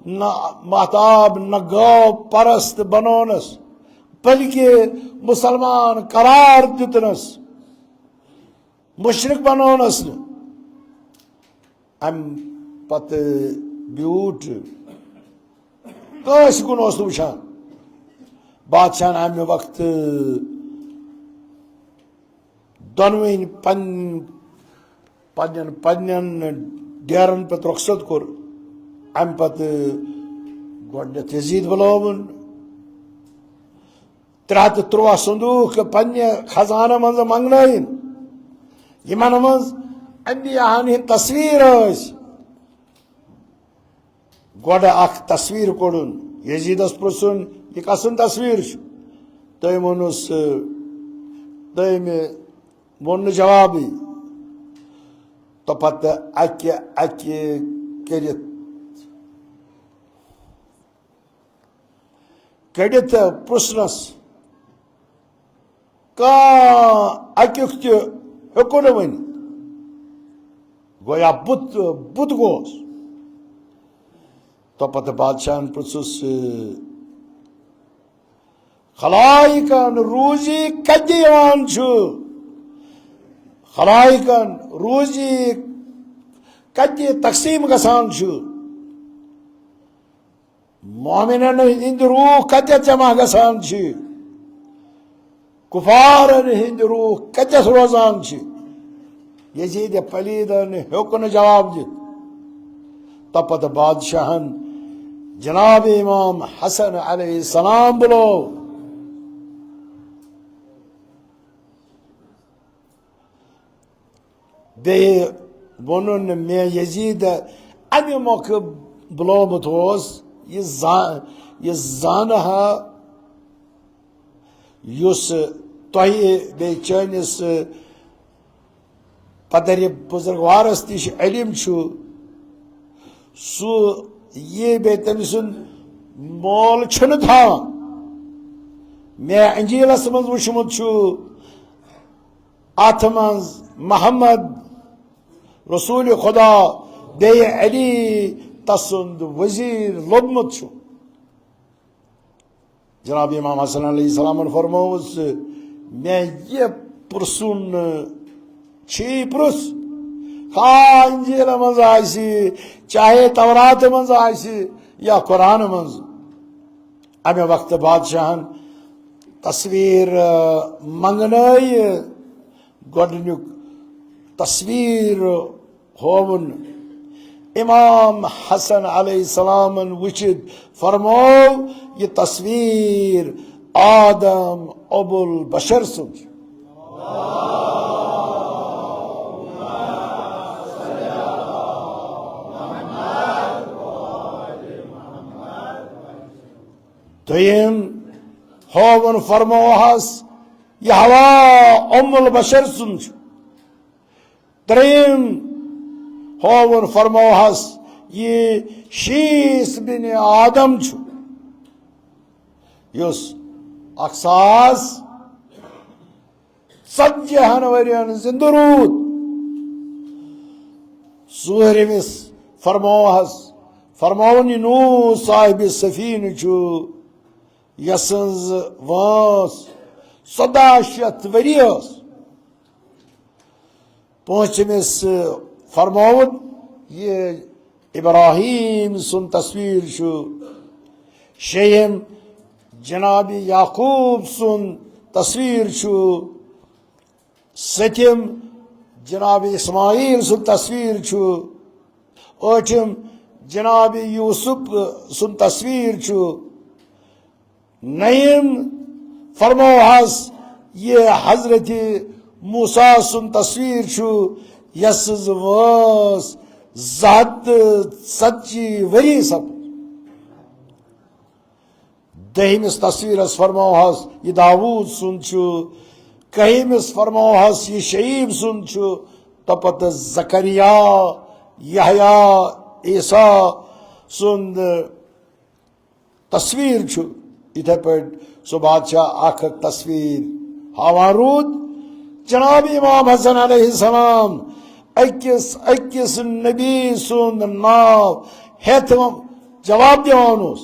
نہ مہتاب، نہ گٲو پرست بنوونس، بلکہ مسلمان قرار دیُتنس، مشرک بنوونس نہٕ۔ امہِ پتہٕ بیوٗٹھ کٲنٛسہِ کُن اوس نہٕ وٕچھان۔ بادشاہن امہِ وقتہٕ دۄنوٕنۍ پن-، پننٮ۪ن، پننٮ۪ن ڈیرن پٮ۪ٹھ رۄخصت کوٚر۔ امہِ پتہٕ گۄڈٕنٮ۪تھ یزید بُلووُن۔ ترٛےٚ ہتھ تہٕ تُرٛواہ صندوٗق پننہِ خزانہٕ منٛز منٛگنٲوِن، یِمن منٛز انبیاہن ہٕنٛدۍ تصویر ٲسۍ۔ گۄڈٕ اکھ تصویر کوٚڑُن، یزیدس پرٛژھُن، "یہِ کسُن تصویر چھُ؟" تٔمۍ ووٚنُس، تٔمۍ ووٚن نہٕ جوابٕے۔ تہٕ پتہٕ اکہِ اکہِ کٔرِتھ کٔڑِتھ پرٛژھنس، کانٛہہ اَکیُک تہِ ہیوٚکُن نہٕ ؤنِتھ۔ گویا بُت، بُت گوس۔ تہٕ پتہٕ بادشاہن پرٛژھُس، "خلائقن روزی کتہِ یِوان چھُ؟ خلائقن روزی کتہِ تقسیٖم گژھان چھُ؟" مومنن ہٕنٛدۍ روح کتٮ۪تھ جمع گژھان چھِ؟ کفارن ہٕنٛدۍ روح کتٮ۪تھ روزان چھِ؟ یزید پلیدن ہیوٚک نہٕ جواب دِتھ۔ تہٕ پتہٕ بادشاہن جناب امام حسن علیہ السلام بُلوو۔ بیٚیہِ ووٚنُن مےٚ یزید، اَمہِ مۄکھٕ بُلومُت اوس، یہِ زا-، یہِ زانہٕ ہا یُس تۄہہِ بیٚیہِ چٲنِس پدرِ بُزرگوارس نِش علم چھُ، سُہ یہِ بیٚیہِ تٔمۍ سُنٛد مول چھُنہٕ تھاوان۔ مےٚ انجیلس منٛز وُچھمُت چھُ، اتھ منٛز محمد رسول خدا بیٚیہِ علی تسُنٛد وزیر لوٚبمُت چھُ۔ جناب امام حسن علیہ السلامن فرمووُس، مےٚ یہِ پرٛژھُن چھُ یہِ پرٛژھ، خواہ انجیل منٛز آسہِ، چاہے تورات منٛز آسہِ یا قرآن منٛز۔ امہِ وقتہٕ بادشاہن تصویر، آ، منگنٲے۔ گۄڈٕنیُک تصویر ہووُن۔ امام حسن علیہ السلامن وُچھِتھ فرموو، یہِ تصویر آدم ابو البشر سٕنٛز۔ دوٚیِم ہووُن فرمووہس، یہِ حوا ام البشر سُنٛد چھُ۔ ترٛیٚیِم ہووُن فرمووہس، یہِ شیٖس بن آدم چھُ، یُس اکھ ساس ژتجی ہن ؤرین زندٕ روٗد۔ ژوٗرِمِس فرمووہس، فرمووُن، یہِ نوح صاحبِ سفینہٕ چھُ، یسٕنٛز وٲنٛس ژۄداہ شیٚتھ ؤری ٲس۔ پٲنٛژِمِس فرمووُن، یہِ ابراہیم سُنٛد تصویر چھُ۔ شیٚیِم جناب یعقوب سُنٛد تصویر چھُ۔ سٔتِم جناب اسماعیل سُنٛد تصویر چھُ۔ ٲٹھِم جناب یوسف سُنٛد تصویر چھُ۔ نَیِم فرمووہس، یہِ حضرت موسیٰ سُنٛد تصویر چھُ، یسٕنٛز وٲنٛس زٕ ہتھ تہٕ ژتجی ؤری سپٕد۔ دٔہمِس تصویرس فرمووہس، یہِ داوود سُنٛد چھُ۔ کٔہمِس فرمووہس، یہِ شعیب سُنٛد چھُ۔ تہٕ پتہٕ زکریا، یحییٰ، عیسیٰ سُنٛد تصویر چھُ۔ یِتھے پٲٹھۍ سُہ بادشاہ اکھ اکھ تصویر ہاوان روٗد۔ جناب امام حسن علیہ السلام أکِس أکِس نبی سُنٛد ناو ہٮ۪تھ جواب دِوان اوس۔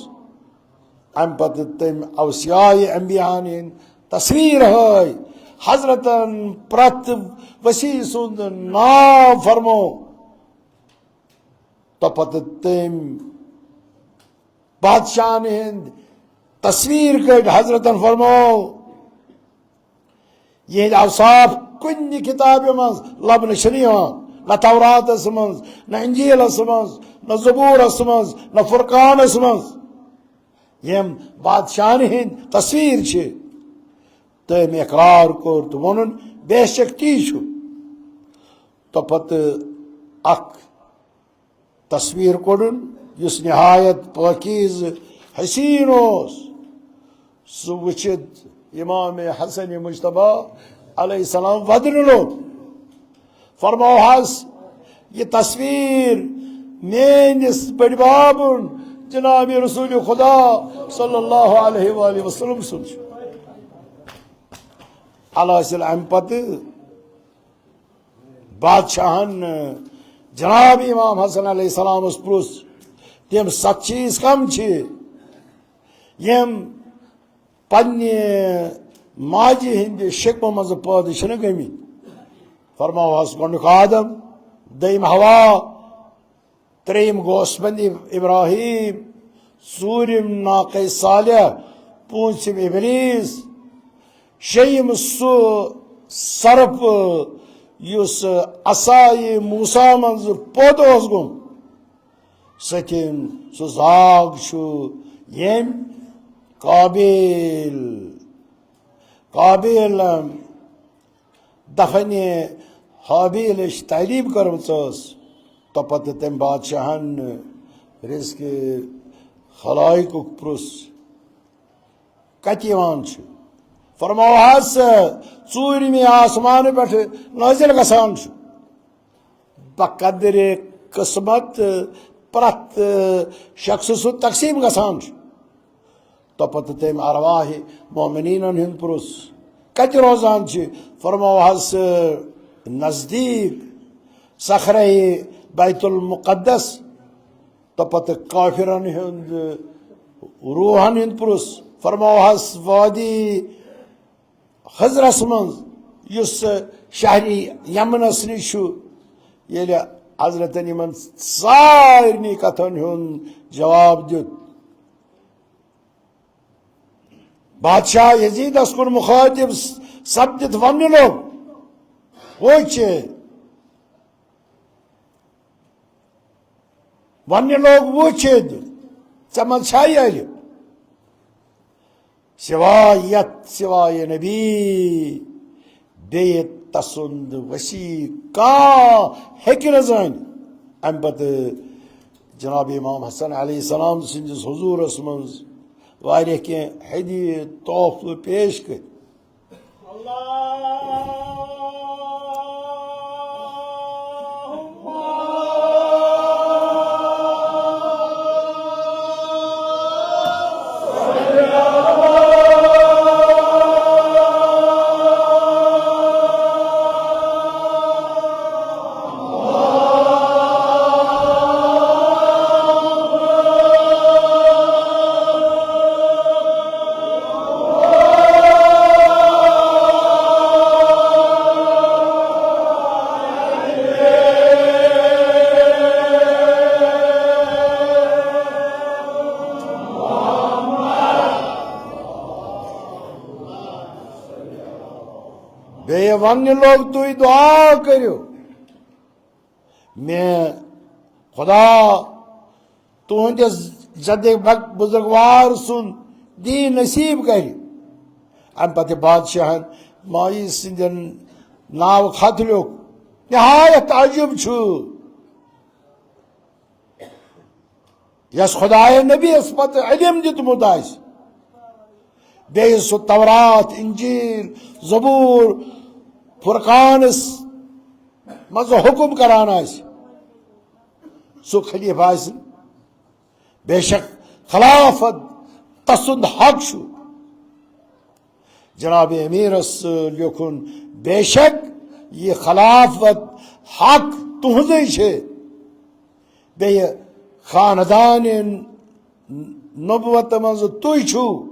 امہِ پتہٕ تٔمۍ اوصیاء انبیاہن ہٕنٛدۍ تصویر ہٲوۍ، حضرتن پرٛٮ۪تھ ؤسی سُنٛد ناو فرمو۔ تہٕ پتہٕ تٔمۍ بادشاہن ہٕنٛدۍ تصویر کٔڑۍ، حضرتن فرمو، یِہنٛدۍ اوصاف کُنہِ کتابہِ منٛز لبنہٕ چھِنہٕ یِوان، نہ توراتس منٛز، نہ انجیلس منٛز، نہ زبورس منٛز، نہ فرقانس منٛز۔ یِم بادشاہن ہٕنٛدۍ تصویر چھِ۔ تٔمۍ اقرار کوٚر تہٕ ووٚنُن، بے شک تی چھُ۔ تہٕ پتہٕ اکھ تصویر کوٚڑُن، یُس نہایت پٲکیزٕ حسین اوس۔ سُہ وٕچھِتھ امام حسن مجتبیٰ علیہ السلام ودنہٕ لوٚگ۔ فرمووہس، یہِ تصویر میٲنِس بٔڈِ بابُن جناب رسول خدا صلی اللہ علیہ وآلہ وسلم سُنٛد چھُ۔ الحاصل، امہِ پتہٕ بادشاہن جناب امام حسن علیہ السلامس پرُژھ، تِم ستھ چیز کم چھِ، یِم پننہِ ماجہِ ہٕنٛدِ شکمہٕ منٛزٕ پٲدٕ چھِنہٕ گٔمٕتۍ؟ فرماوہس، گۄڈنیُک آدم، دوٚیِم حوا، ترٛیٚیِم گوس بندی ابراہیم، ژوٗرِم ناقہ صالح، پوٗنٛژِم ابلیس، شیٚیِم سُہ سرپ یُس عصایہِ موسیٰ منٛز پٲدٕ اوس گوٚمُت، سٔتِم سُہ زاگ چھُ ییٚمۍ قابیل، قابیل دفنِ حابیلٕچ تعلیٖم کٔرمٕژ ٲس، تہٕ پتہٕ تٔمۍ بادشاہن رزقِ خلائقُک پرُژھ، کتہِ یِوان چھُ؟ فرمووہس، ژوٗرِمہِ آسمانہٕ پٮ۪ٹھٕ نٲزِل گژھان چھُ۔ بقدرِ قسمت پرٛٮ۪تھ شخصہٕ سُنٛد تقسیٖم گژھان چھُ۔ تہٕ پتہٕ تٔمۍ ارواحِ مومنیٖنن ہُنٛد پرُژھ، کتہِ روزان چھِ؟ فرمووہس، نزدیٖک صخرہ بیت المقدس۔ تہٕ پتہٕ کافرن ہُنٛد روحن ہُنٛد پرُژھ، فرمووہس، وادی خضرس منٛز، یُس شہرِ یمنس نِش چھُ۔ ییٚلہِ حضرتن یِمن سارنٕے کتھن ہُنٛد جواب دیُت، بادشاہ یزیدس کُن مخاطب سپدِتھ وننہِ لوٚگ، وٕچھ، وننہِ لوٚگ، وٕچھ، ژےٚ منٛز چھا یہِ علم؟ سوائے یتھ، سوائے نبی، بیٚیہِ تسُنٛد وصی کانٛہہ ہیٚکہِ نہٕ زٲنِتھ۔ امہِ پتہٕ جناب امام حسن علیہ السلام سٕنٛدِس حضوٗرس منٛز واریاہ کینٛہہ ہدیہِ تحفہٕ پیش کٔرۍ۔ بیٚیہِ وننہِ لوٚگ، تُہۍ دُعا کٔرِو، مےٚ خۄدا تُہنٛدِس جدِ بگ-، بُزرگوار سُنٛد دیٖن نصیٖب کرِ۔ اَمہِ پتہٕ بادشاہن ماجہِ سٕنٛدٮ۪ن ناوٕ خط لیوٚکھ۔ نہایت تعجب چھُ، یس خدایَن نبیَس پتہٕ علم دیُتمُت آسہِ، بیٚیہِ سُہ تورات، انجیل، زبور، فرقانس منٛز حکم کران آسہِ، سُہ خلیفہٕ آسہِ۔ بے شک خلافت تسُنٛد حق چھُ۔ جناب امیرس لیوٚکھُن، بے شک یہِ خلافت حق تُہنٛزٕے چھِ، بیٚیہِ خاندان نبوت منٛز تُہۍ چھِو،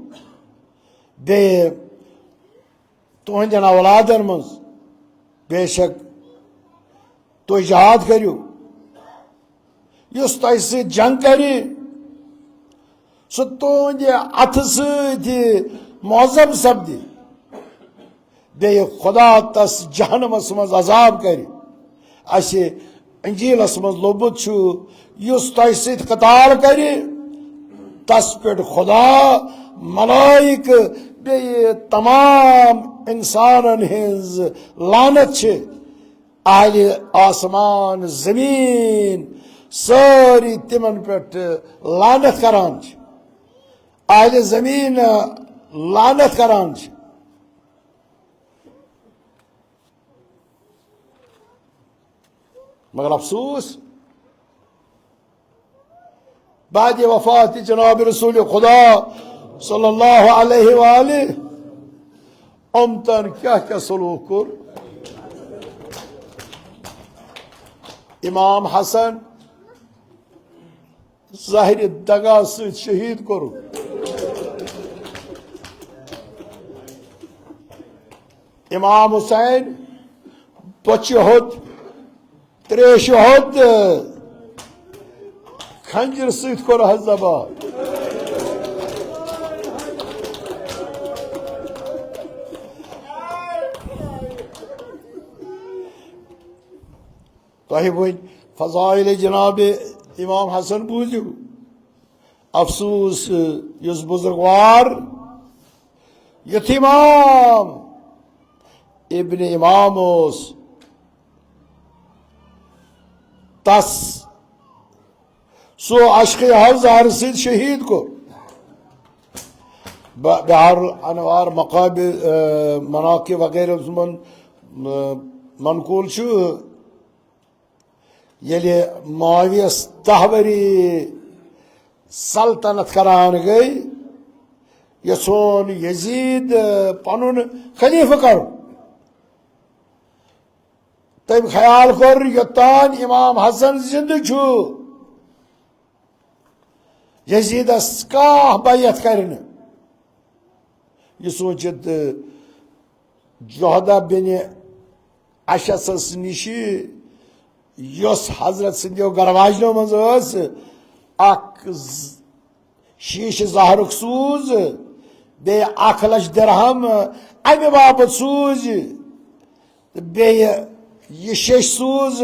بیٚیہِ تُہنٛدٮ۪ن اولادن منٛز۔ بے شک تُہۍ جہاد کٔرِو، یُس تۄہہِ سۭتۍ جنگ کرِ، سُہ تُہنٛدِ اَتھٕ سۭتۍ معذب سپدِ، بیٚیہِ خدا تس جہنمس منٛز عذاب کرِ۔ اسہِ انجیلس منٛز لوٚبمُت چھُ، یُس تۄہہِ سۭتۍ قتال کرِ، تس پٮ۪ٹھ خدا، ملائک، بیٚیہِ تمام انسانن ہٕنٛز لعنت چھِ۔ اہلِ آسمان، زمین، سٲری تِمن پٮ۪ٹھ لعنت کران چھِ۔ اہلِ زمین لعنت کران چھِ۔ مگر افسوس، بعد وفات جناب رسول خدا صلی اللہ علیہ وآلہ، امتن کیا کیا سلوک کوٚر؟ امام حسن زہرِ دگا سۭتۍ شہید کوٚرُکھ۔ امام حسین بۄچھِ ہوٚت، تریشہِ ہوٚت، خنجر سۭتۍ کوٚر حظ ذبح۔ تۄہہِ وۄنۍ فضائل جناب امام حسن بوٗزِو۔ افسوس، یُس بزرگوار یُتھ امام ابن امام اوس، تس سُہ عشقِ حظ زہر سۭتۍ شہید کوٚر۔ ب-، بحار الانوار، مقابر، آ، مناقب وغیرہ من-، آ، منقول چھُ، ییٚلہِ معاویس دَہ ؤری سلطنت کران گٔے، یژھون یزید پنُن خلیفہٕ کرُن۔ تٔمۍ خیال کوٚر، یوٚتام امام حسن زندٕ چھُ، یزیدس کانٛہہ بیعت کرِ نہٕ۔ یہِ سوٗنٛچِتھ، جہدہ بن اشعثس نِش، یۄس حضرت سٕنٛدیو گرواجنو منٛز ٲس، اکھ ز-، شیٖشہٕ زہرُک سوٗز، بیٚیہِ اکھ لچھ درہم، امہِ باپتھ سوٗز۔ تہٕ بیٚیہِ یہِ شیٚش سوٗز،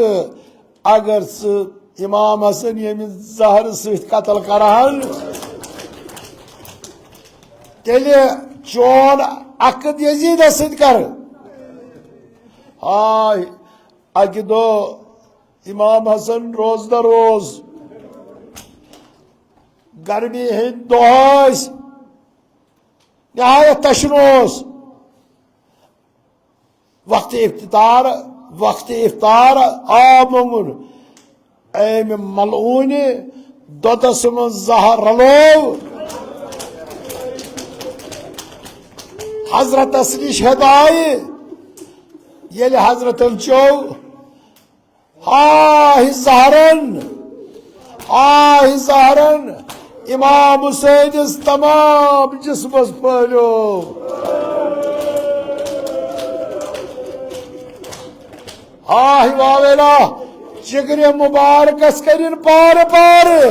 اگر ژٕ امام حسن ییٚمہِ زہرٕ سۭتۍ قتل کرہن، تیٚلہِ چون عقد یزیدس سۭتۍ کر۔ ہاے، اکہِ دۄہ امام حسن روزدر اوس، گرمی ہٕنٛدۍ دۄہ ٲسۍ، نہایت تشنہٕ اوس۔ وقت افطار، وقت افطار آب مونگُن۔ أمۍ ملعوٗنہِ دۄدس منٛز زہر رلوو۔ حضرتس نِش ہٮ۪تھ آیہِ۔ ییٚلہِ حضرتن چوٚو، آہ زہرن، آہ زہرن، امام حسینس تمام جسمس پھٔہلیو۔ آہ واویلا، جگرِ مبارکس کٔرِن پارٕ پارٕ۔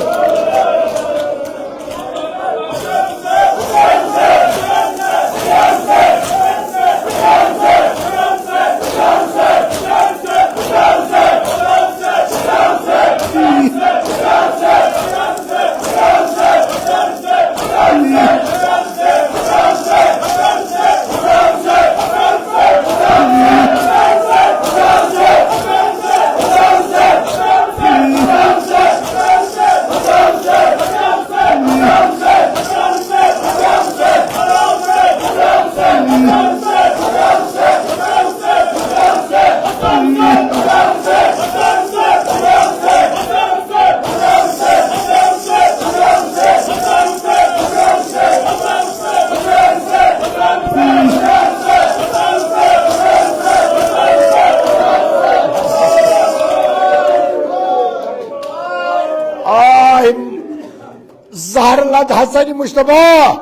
حسن مشتبہ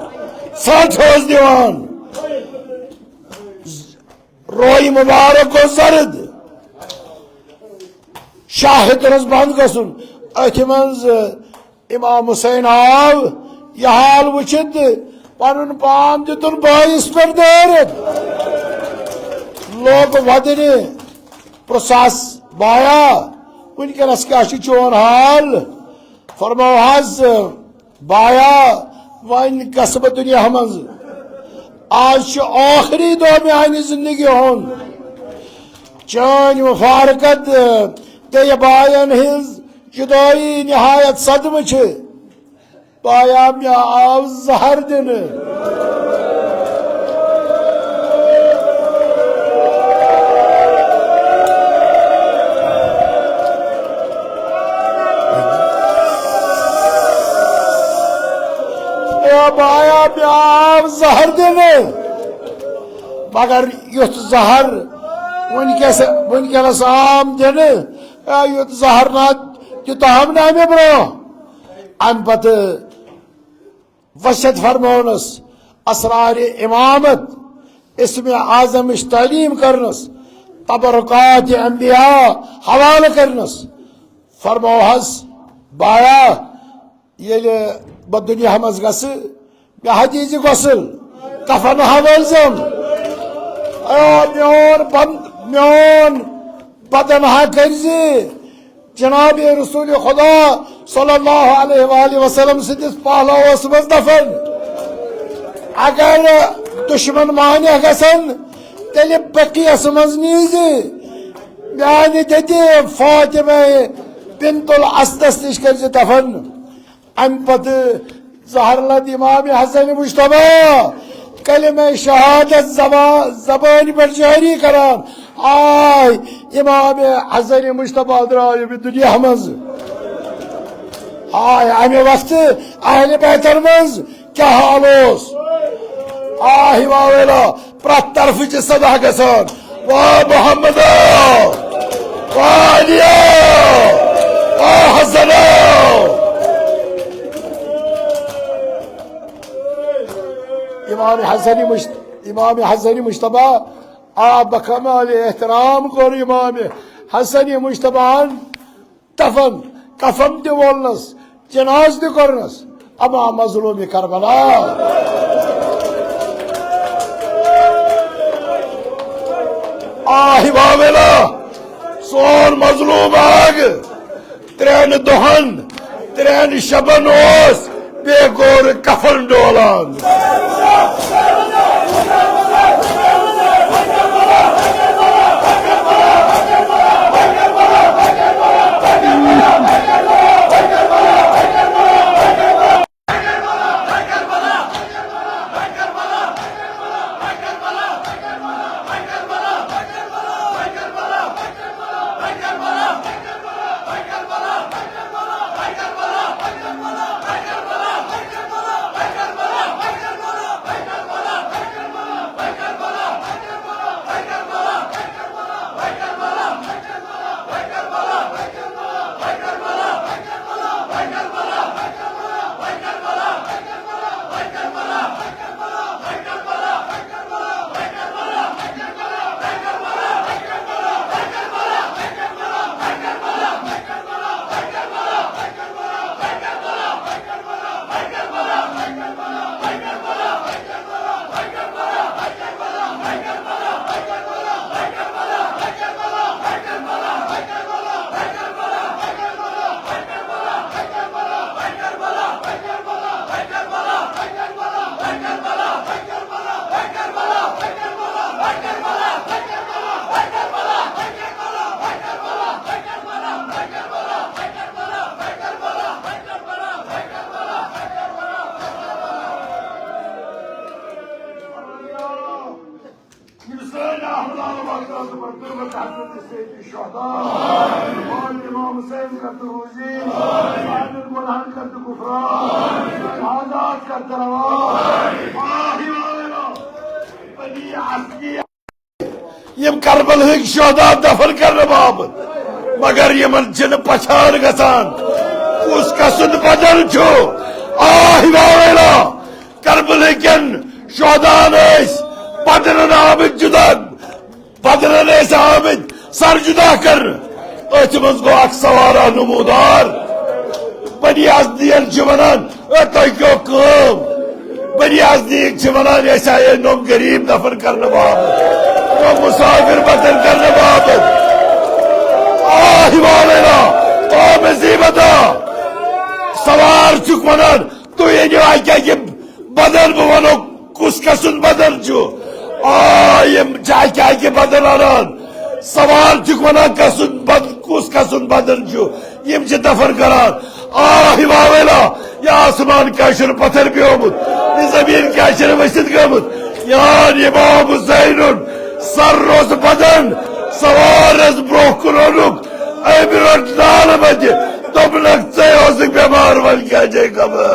ژھٹھ اوس دِوان۔ روے مبارک گوٚو زرد۔ شاہد روٚس بنٛد گژھُن۔ أتھۍ منٛز امام حسین آو یہِ حال وٕچھِتھ، پنُن پان دیُتُن بٲیِس پٮ۪ٹھ دٲرِتھ۔ لوٚگ وَدنہِ، پرٛژھس، "بایا، وٕنکیٚنَس کیٛاہ چھُ چون حال؟" فرموو حظ، "بایا، وۄنۍ گژھٕ بہٕ دُنیا منٛز۔ آز چھُ ٲخری دۄہ میانہِ زندگی ہُنٛد۔ چٲنۍ مفارقت تہٕ یہِ باین ہٕنٛز جدٲیی نہایت صدمہٕ چھِ۔ بایا، مےٚ آو زہر دِنہٕ۔" اے بایا، مےٚ آو زہر دِنہٕ، مگر یُتھ زہر وٕنکیٚس، وٕنکیٚنس آم دِنہٕ، اے یُتھ زہر نہ دِتہم نہٕ امہِ برونٛہہ۔ امہِ پتہٕ وصیت فرمونس، اسرار امامت، اسم اعظمٕچ تعلیٖم کرنس، تبرکات انبیاء حوالہٕ کرنس۔ فرمووہس، بایا، ییٚلہِ بہٕ دُنیا منٛز گژھٕ، مےٚ ہا دیٖزِ غسل، کفن ہا وٲلزم۔ آ، میون بن-، میون بدن ہا کٔرزِ جناب رسول خدا صلی اللہ علیہ وآلہ وسلم سٕنٛدِس پہلوس منٛز دفن۔ اگر دشمن مانع گژھن، تیٚلہِ بقیعس منٛز نیٖزِ میانہِ دٔدِ فاطمہ بنت الاسدس نِش کٔرزِ دفن۔ امہِ پتہٕ زہر لد امام حسن مشتبہ کلمہ شہادت زبا-، زبانہِ پٮ۪ٹھ جٲری کران۔ آے امام حسن مشتبہ درٛاو ییٚمہِ دُنیا منٛز۔ آے امہِ وقتہٕ اہل بیتن منٛز کیٛاہ حال اوس؟ آہ واویلا، پرٛٮ۪تھ طرفہٕ چھِ صدا گژھان، "واہ محمد، واہ علی، واہ حسن۔" امام حسن مشت-، امام حسن مشتبہ آ بکمال احترام کوٚر امام حسن مشتبہن دفن، کفن تہِ وولنس، جناز تہِ کوٚرنس، اما مظلوم کربلا۔ آہ واویلا، سون مظلوم آگ، ترٛٮ۪ن دۄہن، ترٛٮ۪ن شبن اوس بے گور کفن ڈولان۔ یِم سٲنۍ احوال وغٲر تہٕ قربت حضرت سید شہدا، مول امام حسین کر تو روزی، سانٮ۪ن گۄناہن کر تو غفران، سٲنۍ حاجات کر تو روا۔ آہ واویلا، بنی اصلی۔ یِم کربلہٕکۍ شہدا دفن کرنہٕ باپتھ، مگر یِمن چھِنہٕ پچھان گژھان، کُس کسُنٛد بدن چھُ۔ آہ واویلا، کربلہٕ کٮ۪ن شہداہن ٲسۍ بدنن آمٕتۍ جدا، بدنن ٲسۍ آمٕتۍ سر جدا کرنہٕ۔ أتھۍ منٛز گوٚو اکھ سوارا نمودار۔ بنی عزدین چھِ ونان، اے، تۄہہِ کیٛاہ کٲم؟ بنی عزدیٖک چھِ ونان، أسۍ آیے نوٚم غریٖب دفن کرنہٕ باپتھ، نوٚم مسافر دفن کرنہٕ باپتھ۔ آہ واویلا، آ مصیبتا۔ سوار چھُکھ ونان، تُہۍ أنِو اکہِ اکہِ بدن، بہٕ ونو کُس کسُن بدن چھُ۔ آ، یِم چھِ اکہِ اکہِ بدن انان۔ سوار چھُکھ ونان، کسُن بد-، کُس کسُن بدن چھُ؟ یِم چھِ دفن کران۔ آہ واویلا، یہِ آسمان کیٛاہ چھُنہٕ پتھر پیومُت؟ یہِ زمین کیٛاہ چھَنہٕ ؤسِتھ گٔمٕژ؟ یان امام حسینُن سر روٚس بدن، سوارس برونٛہہ کُن اوٚنُکھ۔ أمۍ روٚٹ نالہٕ مَتہِ، دوٚپنَکھ، "ژے اوسُکھ بٮ۪مار، وۄنۍ کیٛاہ چھے خبر؟"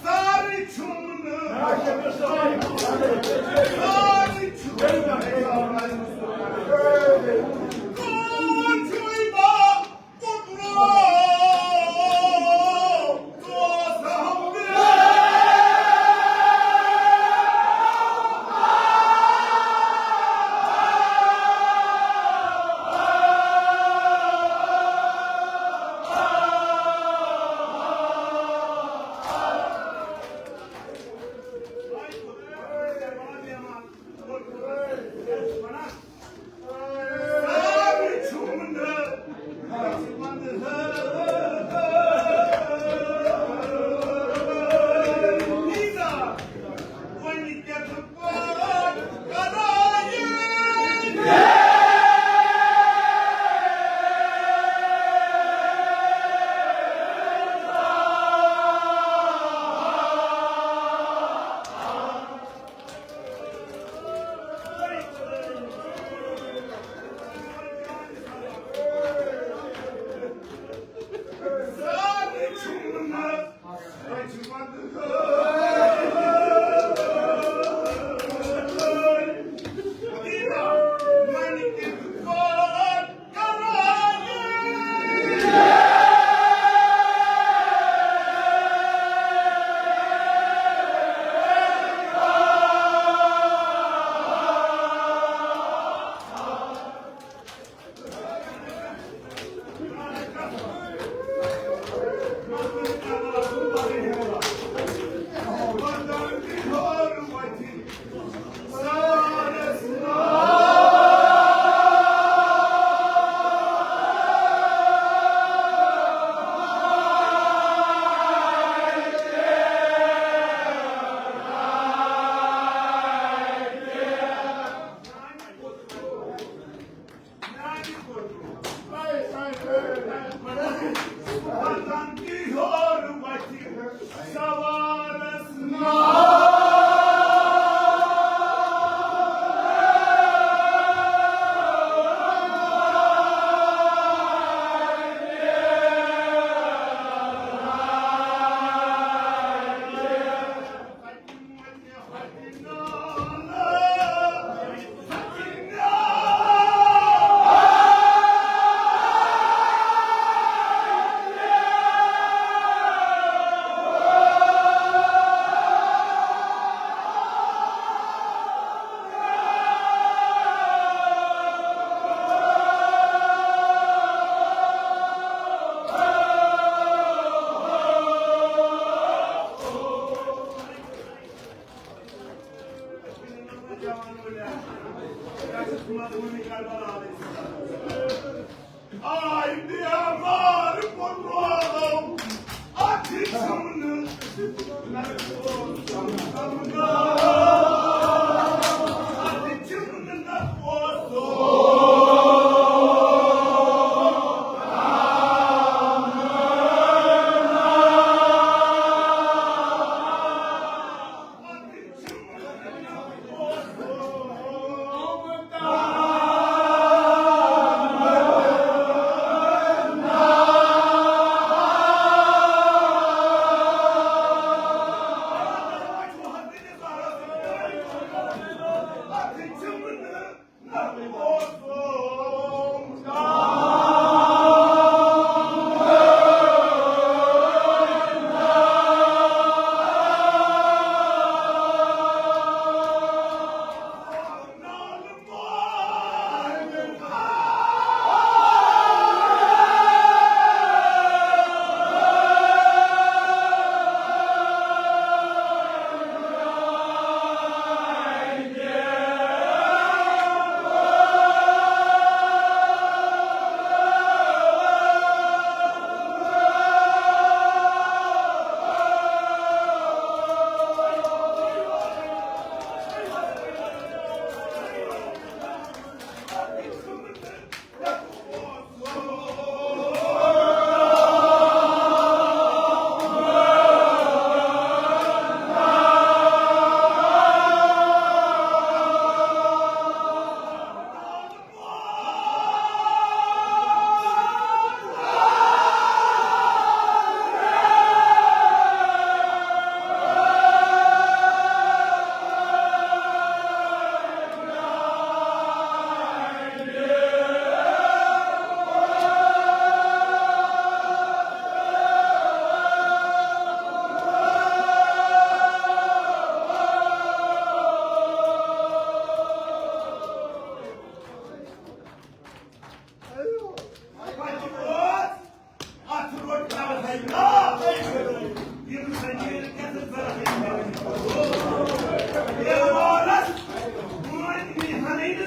سارے چھُم نہٕ، سارے چھُم نہٕ۔ کون چھُے با؟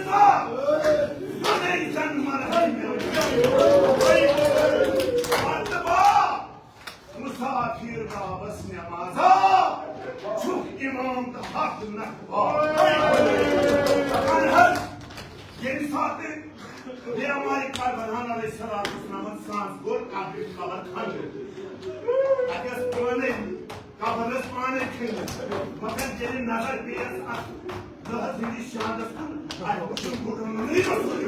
یوٚدَے زَن مرہَن مےٚ وٕچھِ۔ پتہٕ با مسافر بابس نمازا، چھُکھ امام تہٕ حق نقبا۔ اہن حظ، ییٚمہِ ساتہٕ پیغمبر کربلا علیہ الصلوۃ والسلام سانس کوٚر قبرِ قبر کھنٛڈ۔ تتہِ ٲس پانے قبر ٲس پانے کھٔنِتھ، مگر ییٚلہِ نظر پیٚیَس اتھ دۄہس ہٕنٛدِس شانس کُن، اتہِ وُچھُن گُٹُن نہٕ رسول۔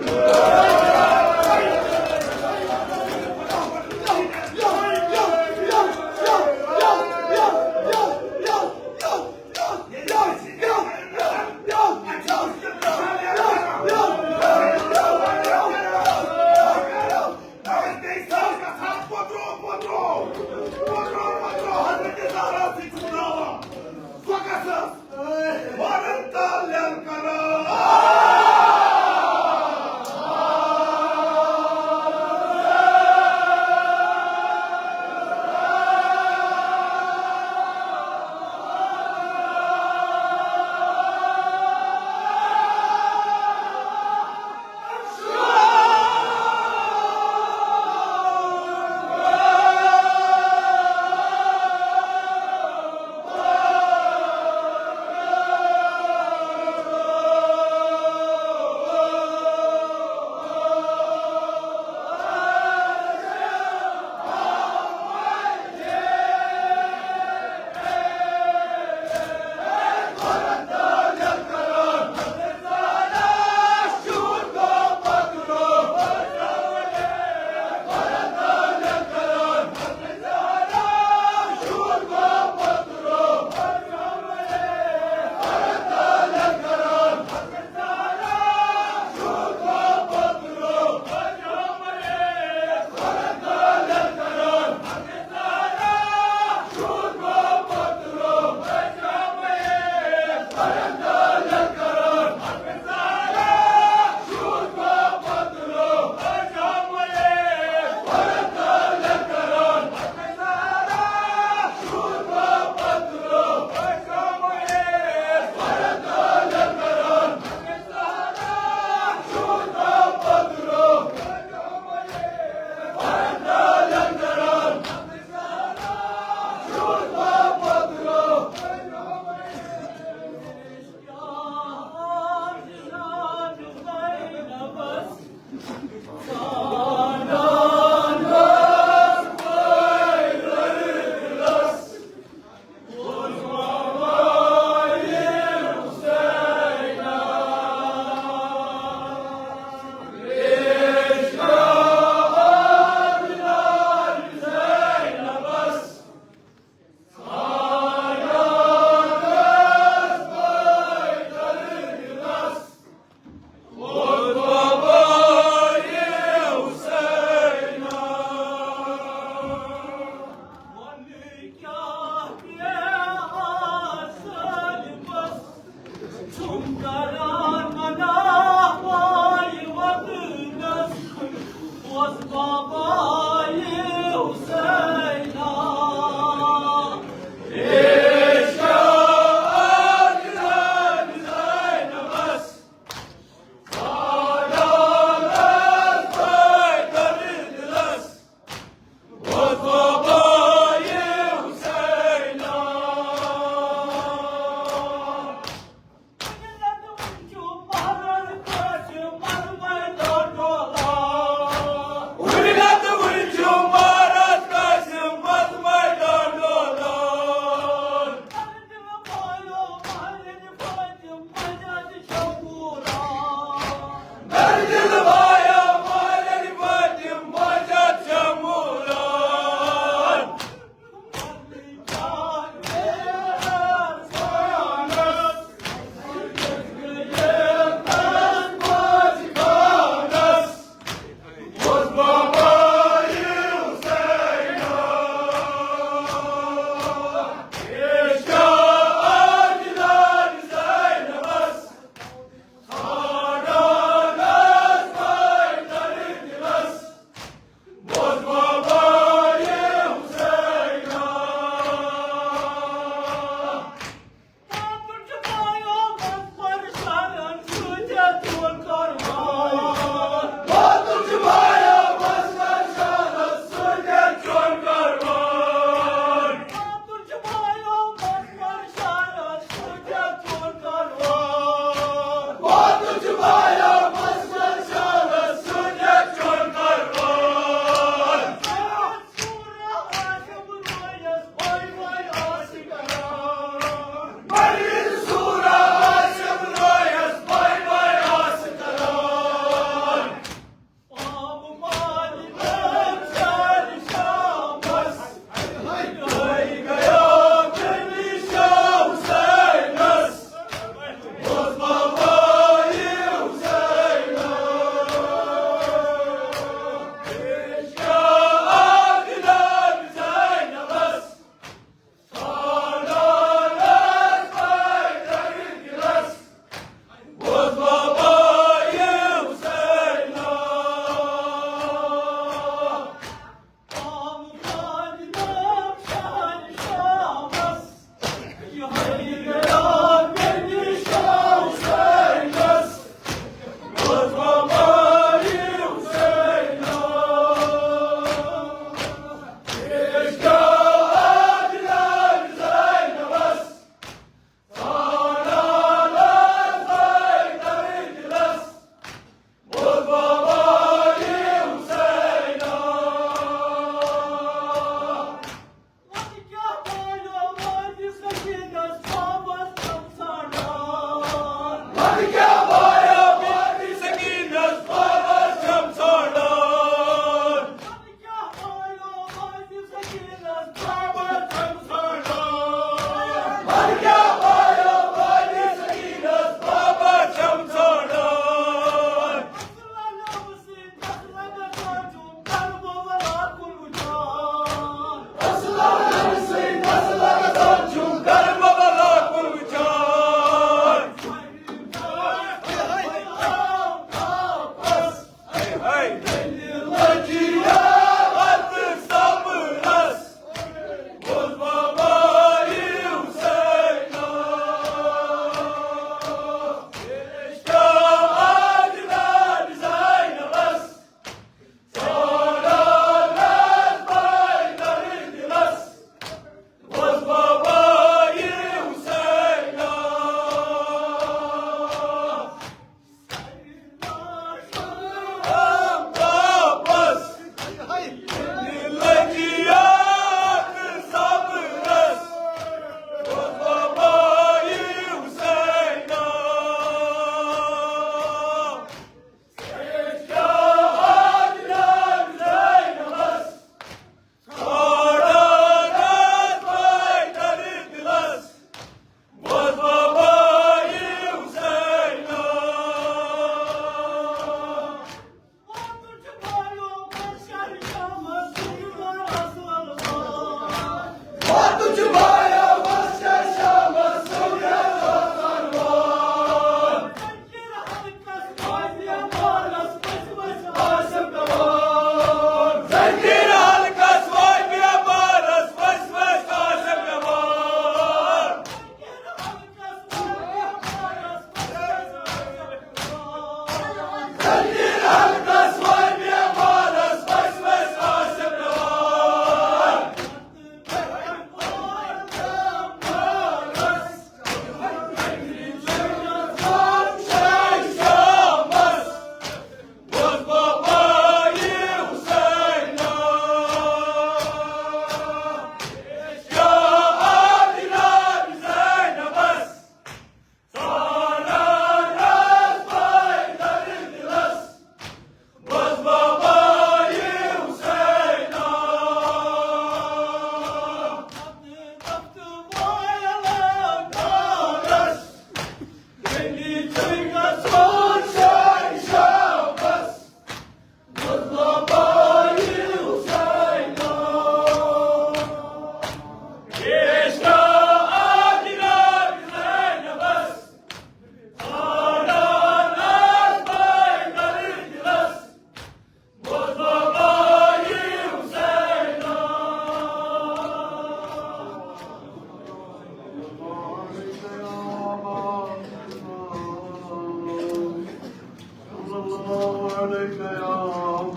عليك يا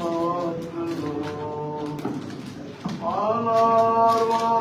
مظلوم. على أرواح